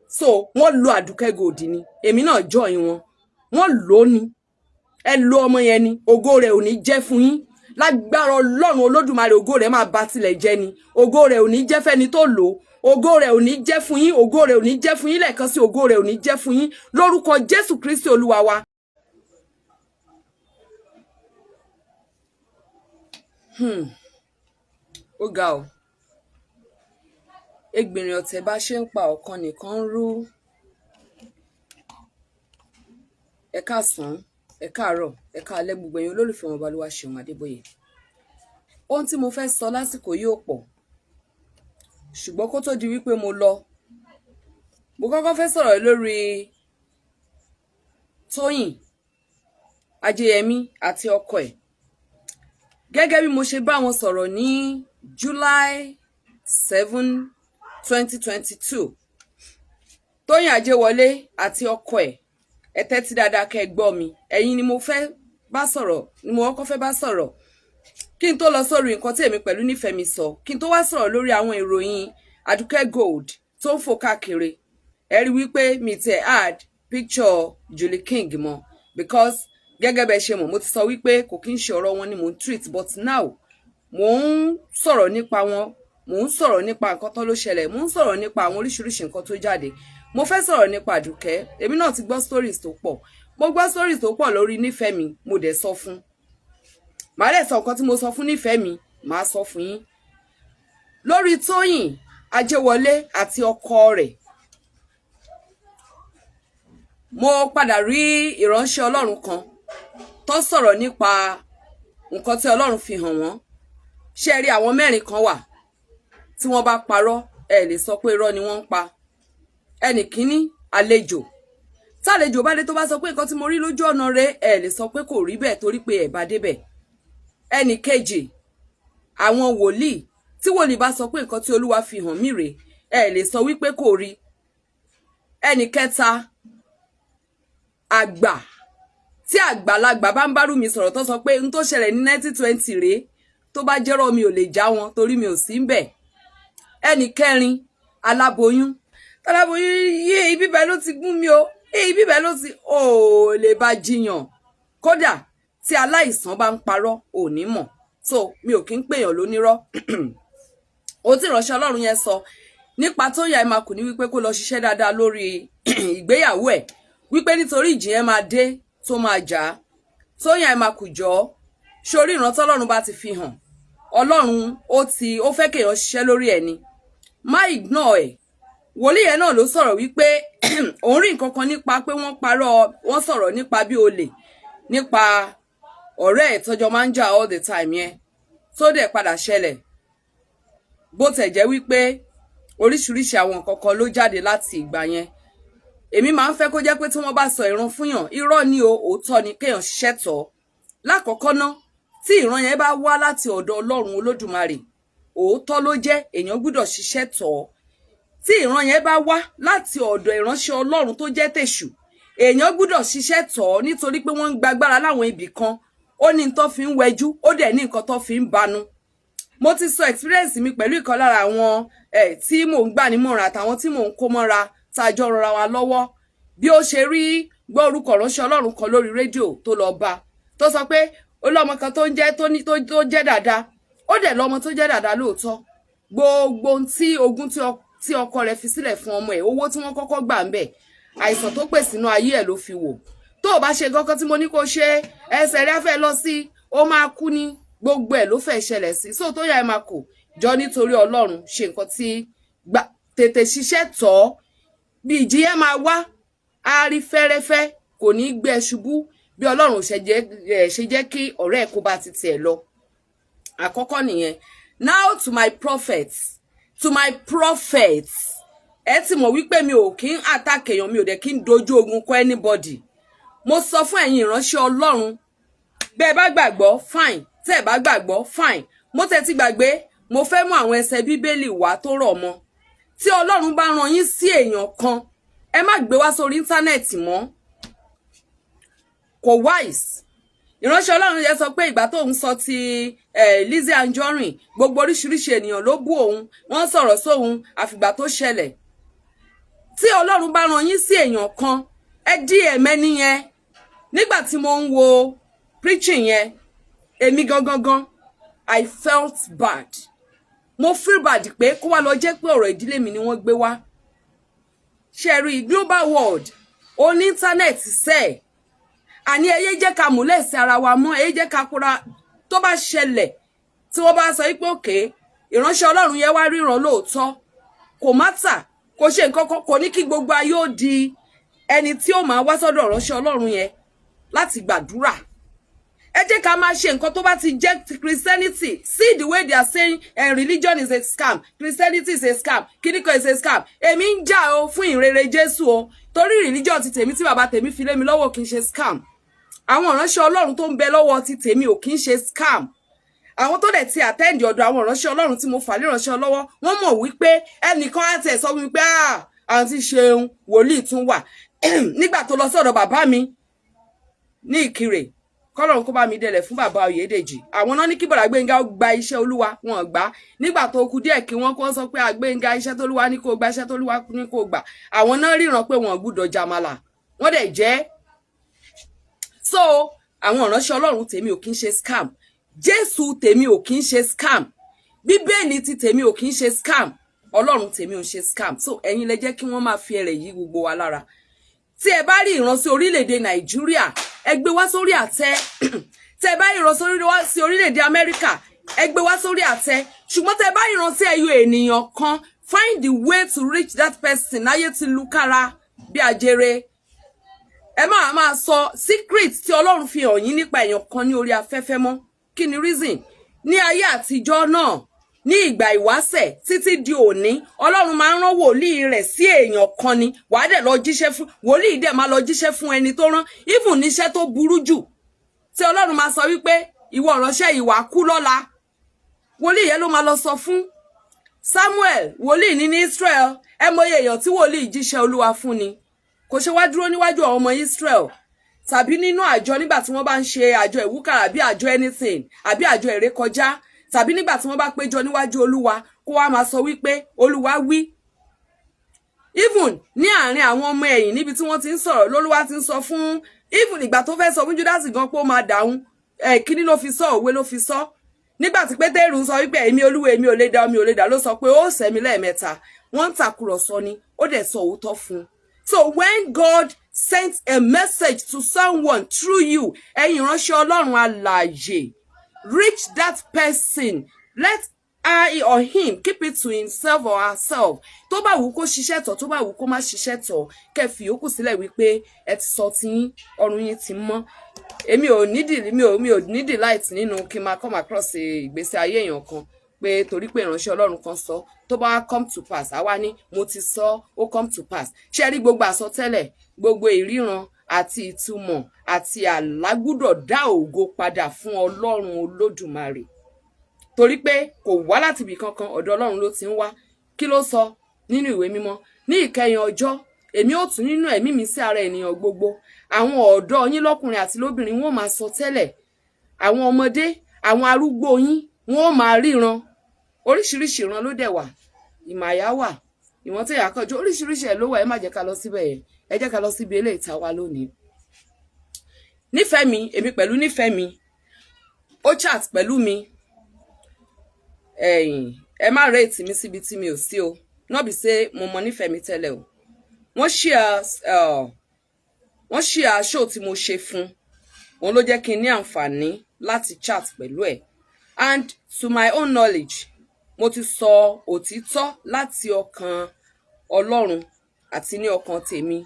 So wọ́n lo Àdùkẹ́ Gold ni, èmi náà join wọn, wọ́n lò ó ni. Ẹ lo ọmọ yẹn ni, ògo rẹ̀ ò ní jẹ́ fún yín lágbára Ọlọ́run Olódùmarè. Ògo rẹ̀ máa ba tilẹ̀ jẹ́ ni, ògo rẹ̀ ò ní jẹ́ fẹ́ni tó lò ó, ògo rẹ̀ ò ní jẹ́ fún yín, ògo rẹ̀ ò ní jẹ́ fún yín. Lẹ́ẹ̀kan sí, ògo rẹ̀ ò ní jẹ́ fún yín lórúkọ Jésù Kristi Olúwa wa. Ó ga ọ, ẹgbìnrin ọ̀tẹ̀ bá ṣe ń pa ọ̀kan nìkan ń rú. Ẹ káàsán, ẹ káàárọ̀, ẹ káalẹ́, gbogbo ẹ̀yin olólùfẹ́ wọn Balùwà Ṣeun Adébóyè. Ohun tí mo fẹ́ sọ lásìkò yìí ò pọ̀, ṣùgbọ́n kó tó di wípé mo lọ, mo kọ́kọ́ fẹ́ sọ̀rọ̀ lórí Tóyìn Ajéyẹmí àti ọkọ ẹ̀. Gẹ́gẹ́ bí mo ṣe bá wọn sọ̀rọ̀ ní July 7, 2022, Tóyìn Ajéwọlé àti ọkọ ẹ̀, ẹ tẹ́tí dáadáa kẹ́ ẹ gbọ́ mi. Ẹ̀yin ni mo fẹ́ bá sọ̀rọ̀, ni mo kọ́kọ́ fẹ́ bá sọ̀rọ̀ kí n tó lọ sórí nǹkan tí èmi pẹ̀lú nífẹ̀ẹ́ mi sọ, kí n tó wá sọ̀rọ̀ lórí àwọn ìròyìn Àdùkẹ́ Gold tó ń fò káàkiri. Ẹ rí wípé mi tẹ add picture Julie King mọ́, because gẹ́gẹ́ bẹ́ẹ̀ ṣe mọ̀, mo ti sọ wípé kò kí ń ṣe ọ̀rọ̀ wọn ni mò ń treat, but now mò ń sọ̀rọ̀ nípa wọn, mò ń sọ̀rọ̀ nípa nǹkan tó ló ṣẹlẹ̀, mò ń sọ̀rọ̀ nípa àwọn oríṣiríṣi nǹkan tó jáde. Mo fẹ́ sọ̀rọ̀ nípa Àdùkẹ́. Èmi náà ti gbọ́ stories tó pọ̀, mo gbọ́ stories tó pọ̀ lórí nífẹ̀ẹ́ mi. Mo dẹ̀ sọ fún, màá dẹ̀ sọ nǹkan tí mo sọ fún nífẹ̀ẹ́ mi, màá sọ fún yín lórí Tóyìn Ajéwọlé àti ọkọ rẹ̀. Mo padà rí ìránṣẹ́ Ọlọ́run kan tó sọ̀rọ̀ nípa nǹkan tí Ọlọ́run fi hàn wọ́n. Ṣé ẹ rí, àwọn mẹ́rin kan wà tí wọ́n bá parọ́, ẹ lè sọ pé irọ́ ni wọ́n ń pa. Ẹnì kíní, àlejò. Tálejò bá dé, tó bá sọ pé nǹkan tí mo rí lójú ọ̀nà rẹ̀, ẹ lè sọ pé kò rí bẹ́ẹ̀ torí pé ẹ̀ bá débẹ̀. Ẹnì kejì, àwọn wòlíì. Tí wòlíì bá sọ pé nǹkan tí Olúwa fi hàn mí rèé, ẹ lè sọ wípé kò rí. Ẹnì kẹta, àgbà. Tí àgbàlagbà bá ń bárù mi sọ̀rọ̀, tó sọ pé n tó ṣẹlẹ̀ ní 1920 rèé, tó bá jẹ́rọ̀, mi ò lè já wọn torí mi ò sí ń bẹ̀. Ẹnì kẹrin, aláboyún. Aláboyún yé, ibi bẹ́ẹ̀ ló ti gún mi o, ibi bẹ́ẹ̀ ló ti ò lè bá jiyàn. Kódà tí aláìsàn bá ń parọ́, ò ní mọ̀. So mi ò kí ń pèèyàn lónírọ́. Ohun tí ìránṣẹ́ Ọlọ́run yẹn sọ nípa Tóyìn Aimakhu ní wípé kó lọ ṣiṣẹ́ dáadáa lórí ìgbéyàwó ẹ̀, wípé nítorí ìjì yẹn máa dé tó máa jà á. Tóyìn Aimakhu, jọ sórí ìrántí Ọlọ́run bá ti fi hàn, Ọlọ́run ó ti ó fẹ́ kéèyàn ṣiṣẹ́ lórí ẹ̀ ni, má ignore ẹ̀. Wòlíì yẹn náà ló sọ̀rọ̀ wípé òun rí nǹkan kan nípa pé wọ́n parọ́, wọ́n sọ̀rọ̀ nípa bí olè, nípa ọ̀rẹ́ ẹ̀ tọ́jọ́ máa ń jà all the time yẹn, tó dẹ̀ padà ṣẹlẹ̀. Bó tẹ̀ jẹ́ wípé oríṣiríṣi àwọn nǹkan kan ló jáde láti ìgbà yẹn, èmi máa ń fẹ́ kó jẹ́ pé tí wọ́n bá sọ ìran fúnyàn, irọ́ ni o, òótọ́ ni, kéèyàn ṣiṣẹ́ tọ̀. Lákọ̀ọ́kọ́ ná, tí ìran yẹn bá wá láti ọ̀dọ̀ Ọlọ́run Olódùmarè, òótọ́ ló jẹ́, èèyàn gbúdọ̀ ṣiṣẹ́ tọ̀. Tí ìran yẹn bá wá láti ọ̀dọ̀ ìránṣẹ́ Ọlọ́run tó jẹ́ tèṣù, èèyàn gbúdọ̀ ṣiṣẹ́ tọ̀, nítorí pé wọ́n ń gbàgbára láwọn ibì kan. Ó ní tó fi ń wẹjú, ó dẹ̀ ní nǹkan tó fi ń banu. Mo ti sọ experience mi pẹ̀lú ìkan lára àwọn ẹ̀ tí mò ń gbà nímọ̀ràn àtàwọn tí mò ń kó mọ́ra, tá a jọ rọra wa lọ́wọ́, bí ó ṣe rí gbọ́ orúkọ ìránṣẹ́ Ọlọ́run kan lórí rédíò, tó lọ bá, tó sọ pé ó lọ́mọ kan tó ń jẹ́ tó ní tó jẹ́ dàda. Ó dẹ̀ lọ́mọ tó jẹ́ dàda lóòótọ́. Gbogbo ohun tí ogún tí ọkọ rẹ̀ fi sílẹ̀ fún ọmọ ẹ̀, owó tí wọ́n kọ́kọ́ gbà ń bẹ̀, àìsàn tó pè sínú ayé ẹ̀ ló fi wò. Tó o bá ṣe kankan tí mo ní kó ṣe, ẹsẹ̀ rẹ̀ fẹ́ lọ sí, ó máa kú ní. Gbogbo ẹ̀ ló fẹ́ ṣẹlẹ̀ sí. So Tóyìn Aimakhu, jọ nítorí Ọlọ́run, ṣe nǹkan tí gbà, tètè ṣiṣẹ́ tọ̀. Bí ìjì yẹn máa wá, á rí fẹ́rẹ́fẹ́, kò ní gbé ẹ ṣubú bí Ọlọ́run ṣe jẹ́ kí ọ̀rẹ́ ẹ̀ kó bá ti tiẹ̀ lọ. Àkọ́kọ́ nìyẹn. Now to my prophets, to my prophets, ẹ ti mọ̀ wípé mi ò kí ń attack èèyàn, mi ò dẹ̀ kí ń dojú ogun kọ anybody. Mo sọ fún ẹ̀yin ìránṣẹ́ Ọlọ́run, bẹ́ẹ̀ bá gbàgbọ́, fine, tẹ́ ẹ̀ bá gbàgbọ́, fine. Mo tẹ́ ti gbàgbé, mo fẹ́ mú àwọn ẹsẹ̀ Bíbélì wá tó rọ̀ mọ́. Tí Ọlọ́run bá rán yín sí èèyàn kan, ẹ má gbé wá sórí íńtánẹ́ẹ̀tì mọ́, kò wise. Ìránṣẹ́ Ọlọ́run yẹn sọ pé ìgbà tó ń sọ ti Lizzy Anjorin, gbogbo oríṣiríṣi ènìyàn ló bú òun, wọ́n sọ̀rọ̀ sóhun, àfìgbà tó ṣẹlẹ̀. Tí Ọlọ́run bá rán yín sí èèyàn kan, ẹ DM ẹni yẹn. Nígbà tí mo ń wo preaching yẹn, èmi gangan gan, I felt bad. Mo feel bad pé kó wá lọ jẹ́ pé ọ̀rọ̀ ìdílé mi ni wọ́n gbé wá. Ṣe rí global world oní internet sẹ́ẹ̀, àní ẹ yé jẹ́ ká múlẹ̀ sí ara wa mọ́, ẹ yé jẹ́ ká kóra. Tó bá ṣẹlẹ̀ tí wọ́n bá sọ wípé òkè ìránṣẹ́ Ọlọ́run yẹn wá ríran lóòótọ́, kò matter, kò ṣe nǹkan kan, kò ní kí gbogbo ayé ó di ẹni tí ó máa wá sọ́dọ̀ ìránṣẹ́ Ọlọ́run yẹn láti gbàdúrà. Ẹ jẹ́ ká máa ṣe nǹkan tó bá ti jẹ́ Christianity. See the way they are saying religion is a scam, Christianity is a scam, kíníkan is a scam. Èmi ń jà o fún ìrere Jésù o, torí religion ti tèmi tí bàbá tèmi fi lé mi lọ́wọ́ kì í ṣe scam. Àwọn ìránṣẹ́ Ọlọ́run tó ń bẹ lọ́wọ́ ti tèmi ò kì í ṣe scam. Àwọn tó dẹ̀ ti attend ọ̀dọ̀ àwọn ìránṣẹ́ Ọlọ́run tí mo fà lé ìránṣẹ́ lọ́wọ́, wọ́n mọ̀ wípé ẹnìkan á tẹ̀ sọ wípé, "Ah, àǹtí Ṣeun, wòlíì tún wà." Nígbà tó lọ sọ́dọ̀ bàbá mi ní Ìkirè, kọ́lọ́run kó bá mi dẹlẹ̀ fún bàbá Oyèdèjì, àwọn náà ní kí bọ̀dà Gbénga gba iṣẹ́ Olúwa. Wọn gbà. Nígbà tó kù díẹ̀ kí wọ́n kó sọ pé àgbéǹga, iṣẹ́ tólúwa ní kó gba, iṣẹ́ tólúwa ní kó gbà, àwọn náà ríran pé wọ́n gbúdọ̀ jàmàlà, wọ́n dẹ̀ jẹ́. So àwọn ìránṣẹ́ Ọlọ́run tèmi ò kí ń ṣe scam, Jésù tèmi ò kí ń ṣe scam, Bíbélì ti tèmi ò kí ń ṣe scam, Ọlọ́run tèmi ò ń ṣe scam. So ẹ̀yin lẹ jẹ́ kí wọ́n máa fi ẹrẹ̀ yí gbogbo wa lára. Tí ẹ bá rí ìran sí orílẹ̀-èdè Nàìjíríà, ẹ gbé wá sórí àtẹ. Tẹ bá ìran sí orílẹ̀-èdè Amẹ́ríkà, ẹ gbé wá sórí àtẹ. Ṣùgbọ́n tẹ bá ìran sí ẹyọ ènìyàn kan, find the way to reach that person. Ayé ti lu kára bí ajere. Ẹ máa máa sọ secret tí Ọlọ́run fi hàn yín nípa èèyàn kan ní orí afẹ́fẹ́ mọ́. Kí ni reason? Ní ayé àtijọ́ náà, ní ìgbà ìwáṣẹ̀ títí di òní, Ọlọ́run máa ń rán wòlíì rẹ̀ sí èèyàn kan ni. Wàá dẹ̀ lọ jíṣẹ́ fún wòlíì, dẹ̀ máa lọ jíṣẹ́ fún ẹni tó rán, even níṣẹ́ tó burú jù tí Ọlọ́run máa sọ wípé, "Ìwọ ìránṣẹ́, ìwà kú lọ́la." Wòlíì yẹn ló máa lọ sọ fún Samuel, wòlíì ní Israel. Ẹ mọye èèyàn tí wòlíì jíṣẹ́ Olúwa fún ni. Kò ṣe wá dúró níwájú àwọn ọmọ Israel tàbí nínú àjọ nígbà tí wọ́n bá ń ṣe àjọ ìwúkàrà àbí àjọ anything àbí àjọ ìrékọjá, tàbí nígbà tí wọ́n bá péjọ níwájú Olúwa, kó wá máa sọ wípé Olúwa wí? Even ní àárín àwọn ọmọ ẹ̀yìn, níbi tí wọ́n ti ń sọ̀rọ̀, lÓlúwa ti ń sọ fún. Even ìgbà tó fẹ́ sọ fún Judas gan pé ó máa dàún ẹ̀, kíní ló fi sọ? Òwe ló fi sọ. Nígbà tí Pétérù ń sọ wípé, "Èmi, Olúwa, èmi ò lè dá, mi ò lè dá," ló sọ pé ó sẹ́mi lẹ́ẹ̀mẹ́ta. Wọ́n ń tàkùrọ̀sọ ni, ó dẹ̀ sọ òótọ́ fún un. So when God sent a message to someone through you, ẹ̀yin ìránṣẹ́ Ọlọ́run alààyè, reach that person. Let her or him keep it to himself or herself. Tó bá wù kó ṣiṣẹ́ tọ̀, tó bá wù kó má ṣiṣẹ́ tọ̀, kẹ́ fi yòókù sílẹ̀ wípé ẹ ti sọ tiyín, ọrùn yín ti mọ́. Èmi ò nídìí, mi ò ní delight nínú kí n máa come across ìgbésí ayé èèyàn kan pé torí pé ìránṣẹ́ Ọlọ́run kan sọ, tó bá come to pass, àwa ní mo ti sọ, ó come to pass. Ṣé rí gbogbo àsọtẹ́lẹ̀, gbogbo ìríran àti ìtumọ̀ àti àlá gbúdọ̀ dá ògo padà fún Ọlọ́run Olódùmarè, torí pé kò wá láti ibì kankan, ọ̀dọ̀ Ọlọ́run ló ti ń wá. Kí ló sọ nínú ìwé mímọ́? "Ní ìkẹyìn ọjọ́, èmi ó tún nínú ẹ̀mí mi sí ara ènìyàn gbogbo. Àwọn ọ̀dọ́ yín lọ́kùnrin àti lóbìnrin, wọn ó máa sọ tẹ́lẹ̀. Àwọn ọmọdé, àwọn arúgbó yín, wọn ó máa ríran." Oríṣiríṣi ìran ló dẹ̀ wà. Ìmàyà wà, ìwọ̀n tí ìyá kọjú, oríṣiríṣi ẹ̀ ló wà. Ẹ má jẹ́ ká lọ síbẹ̀ yẹn, ẹ jẹ́ ká lọ síbi eléyìí tá a wá lónìí. Nífẹ̀ẹ́ mi, èmi pẹ̀lú nífẹ̀ẹ́ mi, ó chat pẹ̀lú mi. Ẹ̀yìn, ẹ má rate mi síbi tí mi ò sí o. No be say mo mọ nífẹ̀ẹ́ mi tẹ́lẹ̀ o. Wọ́n share show tí mo ṣe fún òun ló jẹ́ kí n ní àǹfààní láti chat pẹ̀lú ẹ̀. And to my own knowledge, mo ti sọ òtítọ́ láti ọkàn Ọlọ́run àti ní ọkàn tèmi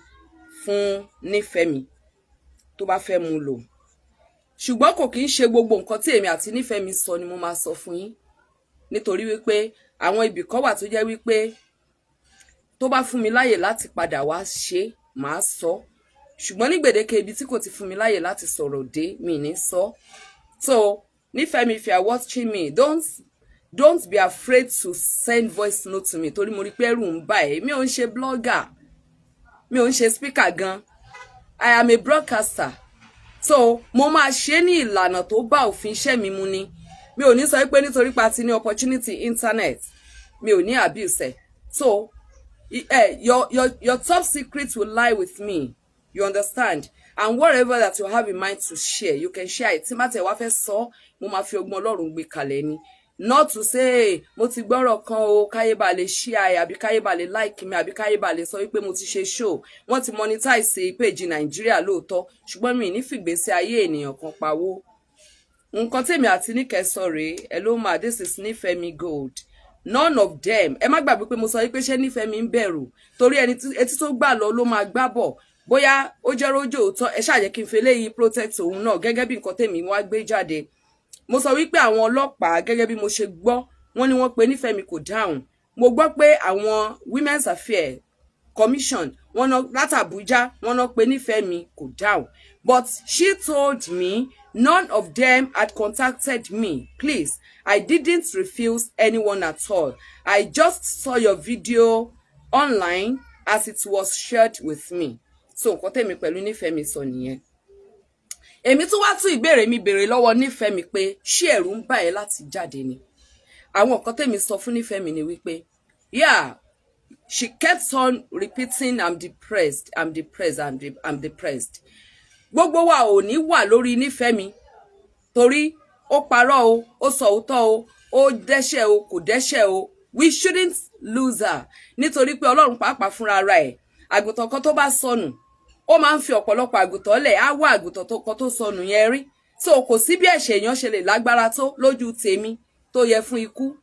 fún nífẹ̀ẹ́ mi tó bá fẹ́ mú lò. Ṣùgbọ́n kò kí ń ṣe gbogbo nǹkan tí èmi àti nífẹ̀ẹ́ mi sọ ni mo máa sọ fún yín, nítorí wípé àwọn ibì kan wà tó jẹ́ wípé tó bá fún mi láyè láti padà wá ṣe, màá sọ. Ṣùgbọ́n ní gbèdéke ibi tí kò ti fún mi láyè láti sọ̀rọ̀ dé, mi ní sọ. So nífẹ̀ẹ́ mi, if you are watching me, don't be afraid to send voice note to me, torí mo rí pé ẹ̀rù ń bà ẹ́. Mi ò ń ṣe blogger, mi ò ń ṣe speaker gan. I am a broadcaster, so mo máa ṣe ní ìlànà tó bá òfin iṣẹ́ mi mu ni. Mi ò ní sọ pé nítorí pa ti ní opportunity internet, mi ò ní abuse ẹ̀. So Your top secret will lie with me, you understand? And whatever that you have in mind to share, you can share it. Tí má tẹ̀ wá fẹ́ sọ, mo máa fi ọgbọ́n Ọlọ́run gbé kalẹ̀ ni, not to say mo ti gbọ́rọ̀ kan o, káyé bá lè share ẹ̀, àbí káyé bá lè like mi, àbí káyé bá lè sọ wípé mo ti ṣe show. Wọ́n ti monetize page Nàìjíríà lóòótọ́, ṣùgbọ́n mi ní fìgbésí ayé ènìyàn kan pawó. Nǹkan tèmi àti Níkẹ́ sọ rèé. Hello ma, this is Nífẹ̀mí Gold. None of them. Ẹ má gbàgbé pé mo sọ wípé ṣé Nífẹ̀mí ń bẹ̀rù torí ẹni etí tó gbà lọ ló máa gbá bọ̀. Bóyá ó jẹ́ rójò òótọ́, ẹ ṣáà jẹ́ kí n fi eléyìí protect òun náà gẹ́gẹ́ bí nǹkan tèmi wá gbé jáde. Mo sọ wípé àwọn ọlọ́pàá, gẹ́gẹ́ bí mo ṣe gbọ́, wọ́n ní wọ́n pe Nífẹ̀mí, kò dáhùn. Mo gbọ́ pé àwọn Women's Affairs Commission, wọ́n ná láti Àbújá, wọ́n ná pé Nífẹ̀mí, kò dáhùn. But she told me none of them had contacted me. Please, I didn't refuse anyone at all. I just saw your video online as it was shared with me. So nǹkan tèmi pẹ̀lú Nífẹ̀mí sọ nìyẹn. Èmi tún wá tún ìbéèrè mi béèrè lọ́wọ́ Nífẹ̀mí pé ṣé ẹ̀rù ń bà ẹ́ láti jáde ni? Àwọn nǹkan tèmi sọ fún Nífẹ̀mí ni wípé, yeah, she kept on repeating, "I'm depressed, I'm depressed, I'm depressed." Gbogbo wa ò ní wà lórí Nífẹ̀mí torí ó parọ́ o, ó sọ òótọ́ o, ó dẹ́ṣẹ̀ o, kò dẹ́ṣẹ̀ o, we shouldn't lose her, nítorí pé Ọlọ́run pàápàá fúnra ara ẹ̀, àgùntàn kan tó bá sọnù, ó máa ń fi ọ̀pọ̀lọpọ̀ àgùntàn lẹ̀, á wá àgùntàn tó kan tó sọnù yẹn rí. So kò sí bí ẹ̀ṣẹ̀ èèyàn ṣe lè lágbára tó lójú tèmi tó yẹ fún ikú.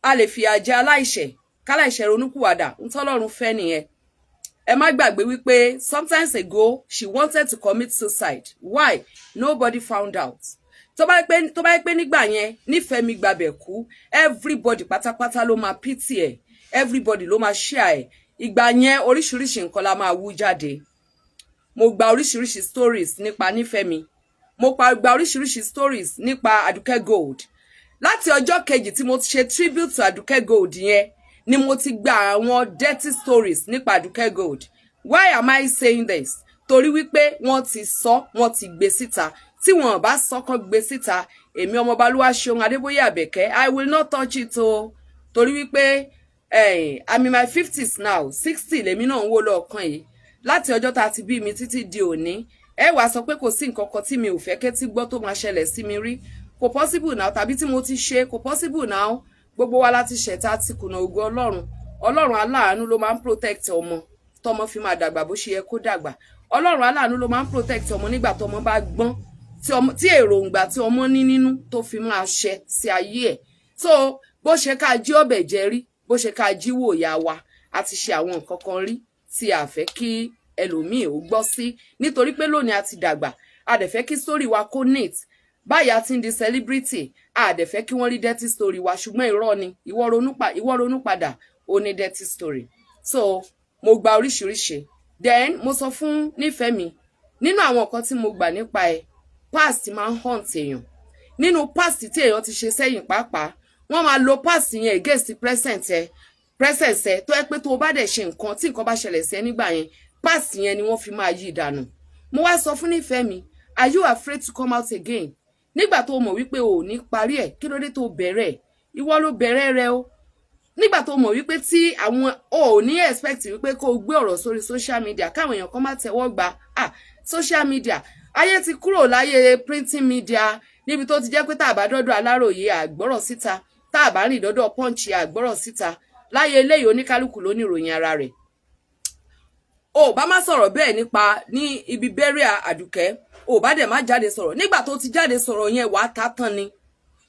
A lè fìyà jẹ aláìṣẹ̀ káláìṣẹ̀ ronúpìwàdà, ń tọ́lọ́run fẹ́ nìyẹn. Ẹ má gbàgbé wípé sometimes ago she wanted to commit suicide. Why? Nobody found out. Tó bá pé nígbà yẹn Nífẹ̀mí gbàbẹ̀ kú, everybody pátápátá ló máa pity ẹ̀, everybody ló máa share ẹ̀. Ìgbà yẹn, oríṣiríṣi nǹkan la máa wú jáde. Mo gba oríṣiríṣi stories nípa Nífẹ̀mí, mo gba oríṣiríṣi stories nípa Àdùkẹ́ Gold. Láti ọjọ́ kejì tí mo ti ṣe tribute to Àdùkẹ́ Gold yẹn ni mo ti gba àwọn dirty stories nípa Àdùkẹ́ Gold. Why am I saying this? Torí wípé wọ́n ti sọ, wọ́n ti gbé síta. Tí wọ́n bá sọ kán gbé síta, èmi ọmọọba Olúwaṣeun Adébóyè Àbẹ̀kẹ́, I will not touch it o, torí wípé I'm in my 50s now, 60 lèmi náà ń wò lọ́ọ̀kan yìí. Láti ọjọ́ tá a ti bí mi títí di òní, ẹ wàá sọ pé kò sí nǹkan kan tí mi ò fẹ́ kẹ́tí gbọ́ tó máa ṣẹlẹ̀ sí mi rí? Kò possible now. Tàbí tí mo ti ṣe, kò possible now. Gbogbo wa láti ṣẹ̀ta ti kùnà ògo Ọlọ́run. Ọlọ́run aláàánú ló máa ń protect ọmọ tọmọ fi máa dàgbà bó ṣe yẹ kó dàgbà. Ọlọ́run aláàánú ló máa ń protect ọmọ nígbà tọmọ bá gbọ́n, tí èròǹgbà tí ọmọ ní nínú tó fi máa ṣẹ sí ayé ẹ̀. So bó ṣe ká jí ọbẹ̀ jẹ rí, bó ṣe ká jí wò ya wa, a ti ṣe àwọn nǹkan kan rí tí a fẹ́ kí ẹlòmíì ò gbọ́ sí, nítorí pé lónìí a ti dàgbà, a dẹ̀ fẹ́ kí story wa kó neat. Báyìí a ti ń di celebrity, a dẹ̀ fẹ́ kí wọ́n rí dirty story wa. Ṣùgbọ́n irọ́ ni. Ìwọ ronú padà, ó ní dirty story. So mo gba oríṣiríṣi. Then mo sọ fún Nífẹ̀mí, nínú àwọn nǹkan tí mo gbà nípa ẹ̀, past máa ń haunt èèyàn. Nínú past tí èèyàn ti ṣe sẹ́yìn pàápàá, wọ́n máa lo past yẹn against present ẹ, present ẹ tó ẹ pé tó o bá dẹ̀ ṣe nǹkan, tí nǹkan bá ṣẹlẹ̀ sí ẹ nígbà yẹn, past yẹn ni wọ́n fi máa yí ìdànù. Mo wá sọ fún Nífẹ̀mí, are you afraid to come out again? Nígbà tó mọ̀ wípé o ò ní parí ẹ̀, kí ló dé tó bẹ̀rẹ̀ ẹ̀? Ìwọ ló bẹ̀rẹ̀ rẹ o. Nígbà tó mọ̀ wípé tí àwọn ò ní expect wípé kó o gbé ọ̀rọ̀ sórí social media, káwọn èèyàn kan má tẹ́wọ́ gbà. Ah, social media, ayé ti kúrò láyé printing media, níbi tó ti jẹ́ pé tá a bá dọ́dọ̀ Aláròyé, àgbọ́rọ̀ síta, tá a bá rìn dọ́dọ̀ Punch, àgbọ́rọ̀ síta. Láyé eléyìí, oníkálukú ló ní ìròyìn ara rẹ̀. O bá má sọ̀rọ̀ bẹ́ẹ̀ nípa ní ibi burial Àdùkẹ́, o bá dẹ̀ má jáde sọ̀rọ̀. Nígbà tó ti jáde sọ̀rọ̀ yẹn, wàá ta tán ni,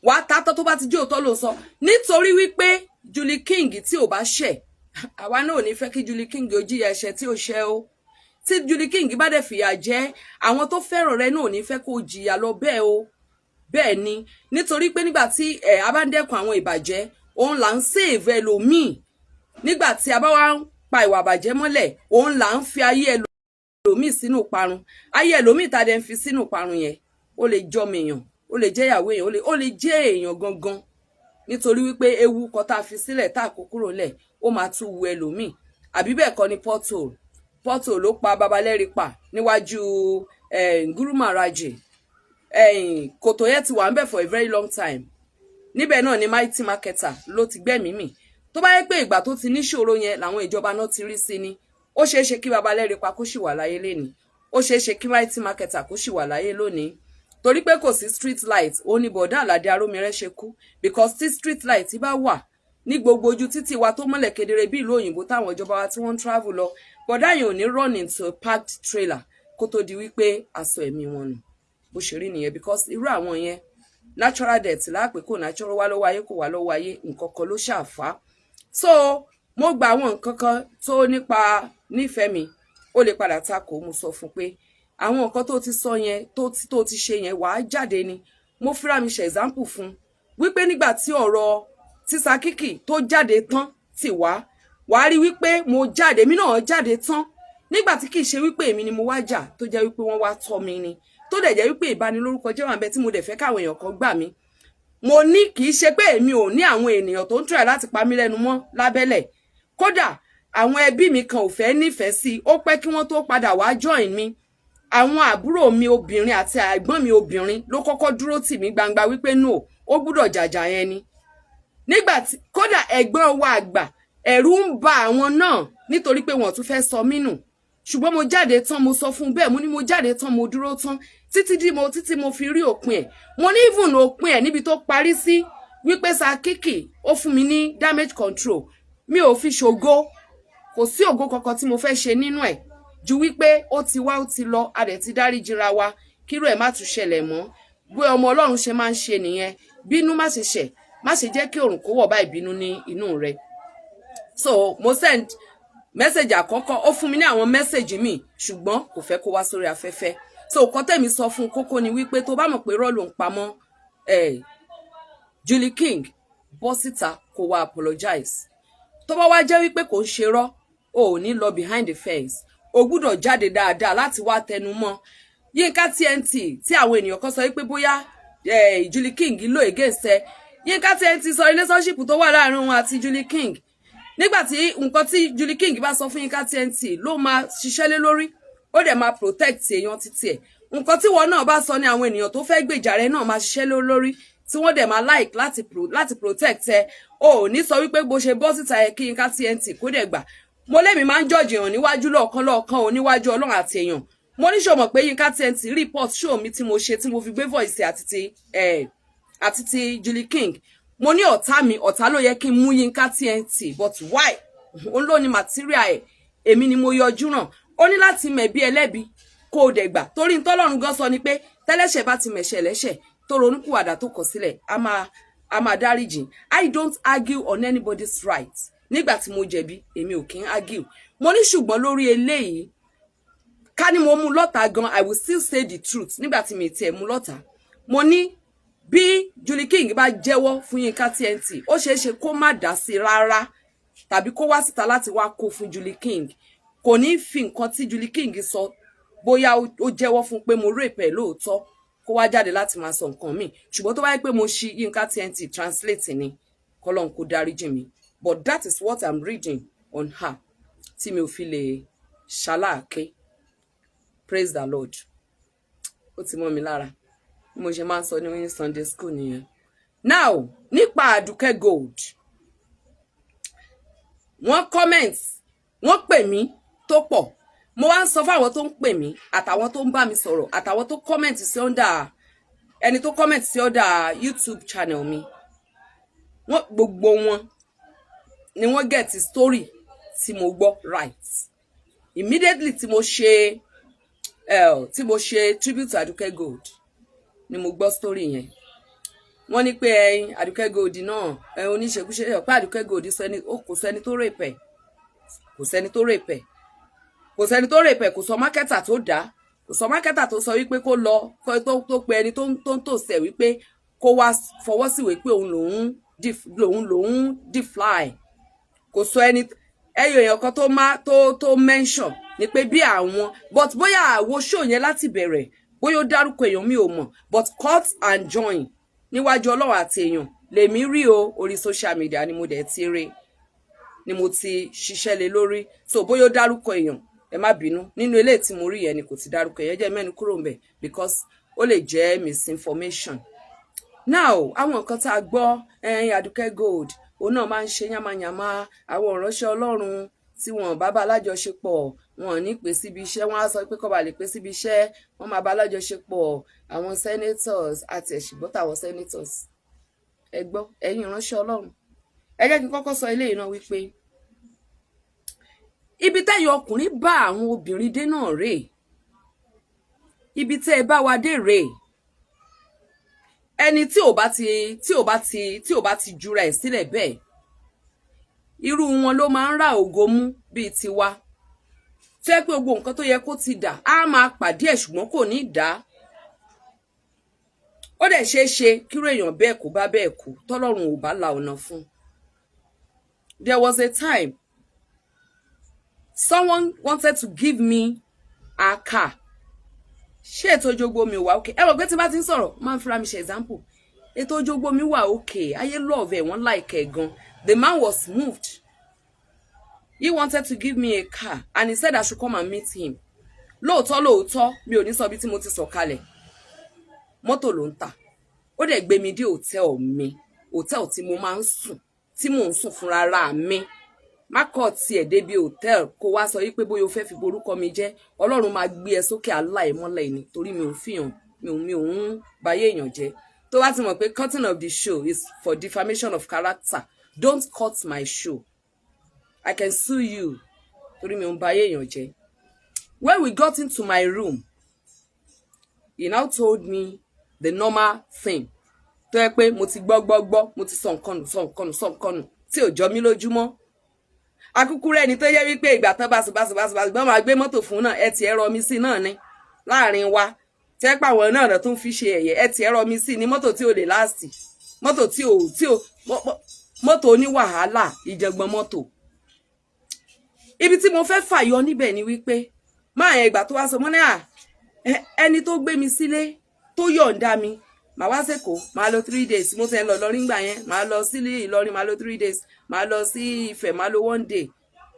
wàá ta tán tó bá ti jẹ́ òótọ́ ló sọ, nítorí wípé Julie King tí ò bá ṣẹ̀, àwa náà ò ní fẹ́ kí Julie King ó jìyà ẹ̀ṣẹ̀ tí ò ṣẹ̀ o. Tí Julie King bá dẹ̀ fìyà jẹ, àwọn tó fẹ́ràn rẹ náà ò ní fẹ́ kó jìyà lọ bẹ́ẹ̀ o. Bẹ́ẹ̀ ni, nítorí pé nígbà tí ẹ̀ a bá ń dẹ́kun àwọn ìbàjẹ́, òun là ń save ẹlòmíì. Nígbà tí a bá wá ń pa ìwà àbàjẹ́ mọ́lẹ̀, òun là ń fi ayé ẹlòmíì sínú parun. Ayé ẹlòmíì tá a dẹ̀ ń fi sínú parun yẹn, ó lè jọmọ èèyàn, ó lè jẹ́ ìyàwó èèyàn, ó lè jẹ́ èèyàn gangan, nítorí wípé ewu kan tá a fi sílẹ̀ tá a kó kúrò lẹ̀, ó máa tún wu ẹlòmíì. Àbí bẹ́ẹ̀ kọ́ ni? Pothole, pothole ló pa babalẹ́rì pa níwájú Guru Maharaji. Kòtò yẹn ti wà ń bẹ̀ for a very long time. Níbẹ̀ náà ni Mighty Marketer ló ti gbẹ́mìí mì. Tó bá yẹ pé ìgbà tó ti níṣòro yẹn làwọn ìjọba náà ti rí sí ni, ó ṣeé ṣe kí Babalẹ́rìpa kó sì wà láyé lénìí. Ó ṣeé ṣe kí Mighty Marketer kó sì wà láyé lónìí, torí pé kò sí street light. Ó ní bọ̀dá Àlàdé Arómirẹ́ ṣe kú, because tí street light bá wà ní gbogbo ojú títì wa tó mọ́lẹ̀ kedere bí ìlú òyìnbó táwọn ìjọba wa tí wọ́n ń travel lọ, bọ̀dá yẹn ò ní run into a parked trailer kó tó di wípé aṣọ ẹ̀mí wọn nù. Bó ṣe rí nìyẹn, because irú àwọn yẹn, natural death láàpẹ, kò natural, wá lọ́wọ́ ayé, kò wá lọ́wọ́ ayé, nǹkan kan ló ṣàfà. So mo gba àwọn nǹkan kan tó nípa nífẹ̀ẹ́ mi, ó lè padà takò. Mo sọ fún pé àwọn nǹkan tó ti sọ yẹn, tó ti ṣe yẹn, wàá jáde ni. Mo fira mi ṣe example fún wípé nígbà tí ọ̀rọ̀ tí Sakiki tó jáde tán ti wá, wàá rí wípé mo jáde, èmi náà jáde tán, nígbà tí kì í ṣe wípé èmi ni mo wá jà, tó jẹ́ wípé wọ́n wá tọ́ mi ni, tó dẹ̀ jẹ́ wípé ìbanilórúkọ jẹ́ wà ń bẹ tí mo dẹ̀ fẹ́ káwọn èèyàn kan gbà mí. Mo ní kì í ṣe pé èmi ò ní àwọn ènìyàn tó ń try láti pa mí lẹ́nu mọ́ lábẹ́lẹ̀. Kódà àwọn ẹbí mi kan ò fẹ́ nífẹ̀ẹ́ sí i. Ó pẹ́ kí wọ́n tó padà wá join mi. Àwọn àbúrò mi obìnrin àti ẹ̀gbọ́n mi obìnrin ló kọ́kọ́ dúró tì mí gbangba wípé no, ó gbúdọ̀ jàjà yẹn ni. Nígbà tí kódà ẹ̀gbọ́n wa àgbà, ẹ̀rù ń ba àwọn náà nítorí pé wọ́n tún fẹ́ sọ mí nù. Ṣùgbọ́n mo jáde tán, mo sọ fún bẹ́ẹ̀. Mo ní mo jáde tán, mo dúró tán títí dí mo títí mo fi rí òpin ẹ̀. Mo ní even òpin ẹ̀ níbi tó parí sí wípé Sakiki ó fún mi ní damage control, mi ò fi ṣògo. Kò sí ògo kankan tí mo fẹ́ ṣe nínú ẹ̀ ju wípé ó ti wá, ó ti lọ, a dẹ̀ ti dáríjìra wa, kíró ẹ̀ má tún ṣẹlẹ̀ mọ́. Bí ọmọ Ọlọ́run ṣe máa ń ṣe nìyẹn. Bínú má ṣe ṣẹ̀, má ṣe jẹ́ kí òrùn kó wọ̀ bá ìbínú ní inú rẹ̀. So mo send message àkọ́kọ́, ó fún mi ní àwọn message míì, ṣùgbọ́n kò fẹ́ kó wá sórí afẹ́fẹ́. So nǹkan tẹ̀mí sọ fún kókó ni wípé tó bá mọ̀ pé irọ́ ló ń pamọ́ ẹ̀, Julie King, bọ́ síta kó wá apologize. Tó bá wá jẹ́ wípé kò ń ṣe rọ́, o ò ní lọ behind the fence, o gbúdọ̀ jáde dáadáa láti wá tẹnu mọ́ Yínká TNT, tí àwọn ènìyàn kan sọ wípé bóyá Julie King lò against ẹ. Yínká TNT sọ relationship tó wà láàrin òun àti Julie King. Nígbà tí nǹkan tí Julie King bá sọ fún Yínká TNT ló máa ṣiṣẹ́ lé lórí, ó dẹ̀ máa protect èèyàn títí ẹ̀. Nǹkan tí wọn náà bá sọ ní àwọn ènìyàn tó fẹ́ gbèjà rẹ náà máa ṣiṣẹ́ lé lórí, tí wọ́n dẹ̀ máa like láti protect ẹ. O ò ní sọ wípé bó ṣe bọ́ síta ẹ kí Yínká TNT kó dẹ̀ gbà. Mo lémi máa ń judge èèyàn níwájú lọ́ọ̀kan lọ́ọ̀kan ò níwájú Ọlọ́run àti èèyàn. Mo ní ṣò mọ̀ pé Yínká TNT report show mi tí mo ṣe, tí mo fi gbé voice àti ti Julie King? Mo ní ọ̀tá mi, ọ̀tá ló yẹ kí n mú Yínká TNT, but why? Òun ló ní material ẹ̀, èmi ni mo yọjú ràn. Ó ní láti mẹ̀bí ẹlẹ́bi kó o dẹ̀ gbà, torí ntọ́lọ́run gan sọ ni pé tẹ́lẹ́ṣẹ̀ bá ti mẹ̀ṣẹ̀ lẹ́ṣẹ̀, tó ronúkúwàdà, tó kọ̀ sílẹ̀, a máa dáríjì. I don't argue on anybody's right. Nígbà tí mo jẹ̀bi, èmi ò kí ń argue. Mo ní ṣùgbọ́n lórí eléyìí, ká ní mo mú lọ́tà gan, I will still say the truth. Nígbà tí mi tiẹ̀ mú lọ́tà, mo ní bí Julie King bá jẹ́wọ́ fún Yínká TNT, ó ṣeé ṣe kó má dá sí rárá, tàbí kó wá síta láti wá kó fún Julie King. Kò ní fi nǹkan tí Julie King sọ, bóyá ó jẹ́wọ́ fún pé mo rape ẹ̀ lóòótọ́, kó wá jáde láti máa sọ nǹkan míì. Ṣùgbọ́n tó bá yẹ pé mo ṣi Yínká TNT translate ni, kọ́lọ́n kó dáríjì mi, but that is what I'm reading on her tí mi ò fi lè ṣaláàké. Praise the Lord. Ó ti mọ́ mi lára bí mo ṣe máa ń sọ ní Sunday school nìyẹn. Now, nípa Àdùkẹ́ Gold, wọ́n comment, wọ́n pè mí tó pọ̀. Mo wá ń sọ fáwọn tó ń pè mí, àtàwọn tó ń bá mi sọ̀rọ̀, àtàwọn tó comment sí under, ẹni tó comment sí under YouTube channel mi, wọ́n gbogbo wọn ni wọ́n get story tí mo gbọ́ right immediately tí mo ṣe tribute to Aduke Gold ni mo gbọ́ story yẹn. Wọ́n ní pé ẹyin Aduke Gold náà ẹ oníṣekúṣe ẹ pé Aduke Gold sọ ẹni ó kò sọ ẹni tó rape ẹ, kò sẹ́ni tó rape ẹ, kò sẹ́ni tó rape ẹ, kò sọ marketer tó dá, kò sọ marketer tó sọ wípé kó lọ tó pe ẹni tó ń tòsẹ̀ wípé kó wá fọwọ́ síwèé pé òun lòun defy. Kò sọ ẹni ẹyọ èèyàn kan tó má tó mention ni pé bí àwọn, but bóyá àwo show yẹn láti bẹ̀rẹ̀, bóyá ó dárúkọ èèyàn, mi ò mọ̀. But cut and join, níwájú Ọlọ́run àti èèyàn lèmi rí o. Orí social media ni mo dẹ̀ ti rí, ni mo ti ṣiṣẹ́ lé lórí. So bóyá ó dárúkọ èèyàn, ẹ má bínú. Nínú eléyìí tí mo rí yẹn ni kò ti dárúkọ èèyàn. Jẹ́ mẹ́nu kúrò ńbẹ̀ because ó lè jẹ́ misinformation. Now, àwọn nǹkan tá a gbọ́, ẹyin Àdùkẹ́ Gold, Òun náà máa ń ṣe yánmayànmá. Àwọn ìránṣẹ́ Ọlọ́run tí wọn bá bá alájọṣepọ̀, wọn ò ní pè síbi iṣẹ́. Wọn á sọ pé kó ba lè pè síbi iṣẹ́, wọn máa bá alájọṣepọ̀. Àwọn senators àti ẹ̀ṣìgbọ́ tàwọn senators, ẹ gbọ́, ẹ̀yin ìránṣẹ́ Ọlọ́run, ẹ jẹ́ kí n kọ́kọ́ sọ eléyìí náà wípé ibi tẹ́yìn ọkùnrin bá àwọn obìnrin dé náà rèé, ibi tẹ́ ẹ bá wa dé rèé. Ẹni tí ò bá ti jura ẹ̀ sílẹ̀ bẹ́ẹ̀, irú wọn ló máa ń ra ògo mú bíi tiwa, tó yẹ pé gbogbo nǹkan tó yẹ kó ti dà á máa pàdé ẹ̀, ṣùgbọ́n kò ní dà á. Ó dẹ̀ ṣeé ṣe kíró èèyàn bẹ́ẹ̀ kó bá bẹ́ẹ̀ kú, tọ́lọ́run ò bá la ọ̀nà fún. There was a time someone wanted to give me a car. Ṣé ètò Òjògbó mi wà okay? Ẹ mọ̀ pé tí bá ti ń sọ̀rọ̀, máa ń fira mi ṣe example. Ètò Òjògbó mi wà okay, ayé love ẹ̀, wọ́n like ẹ̀ gan. The man was moved. He wanted to give me a car and he said I should come and meet him. Lóòótọ́ lóòótọ́, mi ò ní sọ bí tí mo ti sọ̀kalẹ̀. Mọ́tò ló ń tà. Ó dẹ̀ gbé mi dé hòtẹ́ẹ̀lì mi, hòtẹ́ẹ̀lì tí mo máa ń sùn, tí mò ń sùn fúnra ra mi. Má kọ́ tiẹ̀ débi hòtẹ́ẹ̀lì kó wá sọ wípé bóyá o fẹ́ fi borúkọ mi jẹ́. Ọlọ́run máa gbé ẹ sókè aláìmọ́lẹ̀ ni, torí mi ò ń fìyàn, mi ò ń bayé èèyàn jẹ́. Tó bá ti mọ̀ pé cutting of the show is for defamation of character, don't cut my show. I can sue you, torí mi ò ń bayé èèyàn jẹ́. When we got into my room, he now told me the normal thing tó yẹ pé mo ti gbọ́ gbọ́ gbọ́, mo ti sọ nǹkan nù, sọ nǹkan nù, sọ nǹkan nù, tí ò jọ mí lójúmọ́. Akúkú rẹ̀ ni tó yẹ wípé ìgbà tán bá sùn bá sùn bá sùn bá sùn gbọ́n, máa gbé mọ́tò fún náà. Ẹ tiẹ̀ rọ mi sí náà ni láàrin wa tí ẹ pàwọn náà tó ń fi ṣe ẹ̀yẹ. Ẹ tiẹ̀ rọ mi sí ni mọ́tò tí ò lè last, mọ́tò tí ò tí ò mọ́tò oní wàhálà, ìjẹ̀gbọ́n mọ́tò. Ibi tí mo fẹ́ fàyọ níbẹ̀ ni wípé máa yẹn, ìgbà tó wá sọ mọ́ ní à, ẹni tó gbé mi sílé, tó yọ̀ǹda mi, màá wá sẹ́kọ̀ọ́, màá lọ 3 days. Mo ti ń lọ Ìlọrin gbà yẹn, màá lọ sílé Ìlọrin, màá lọ 3 days, màá lọ sí Ifẹ̀, màá lọ one day.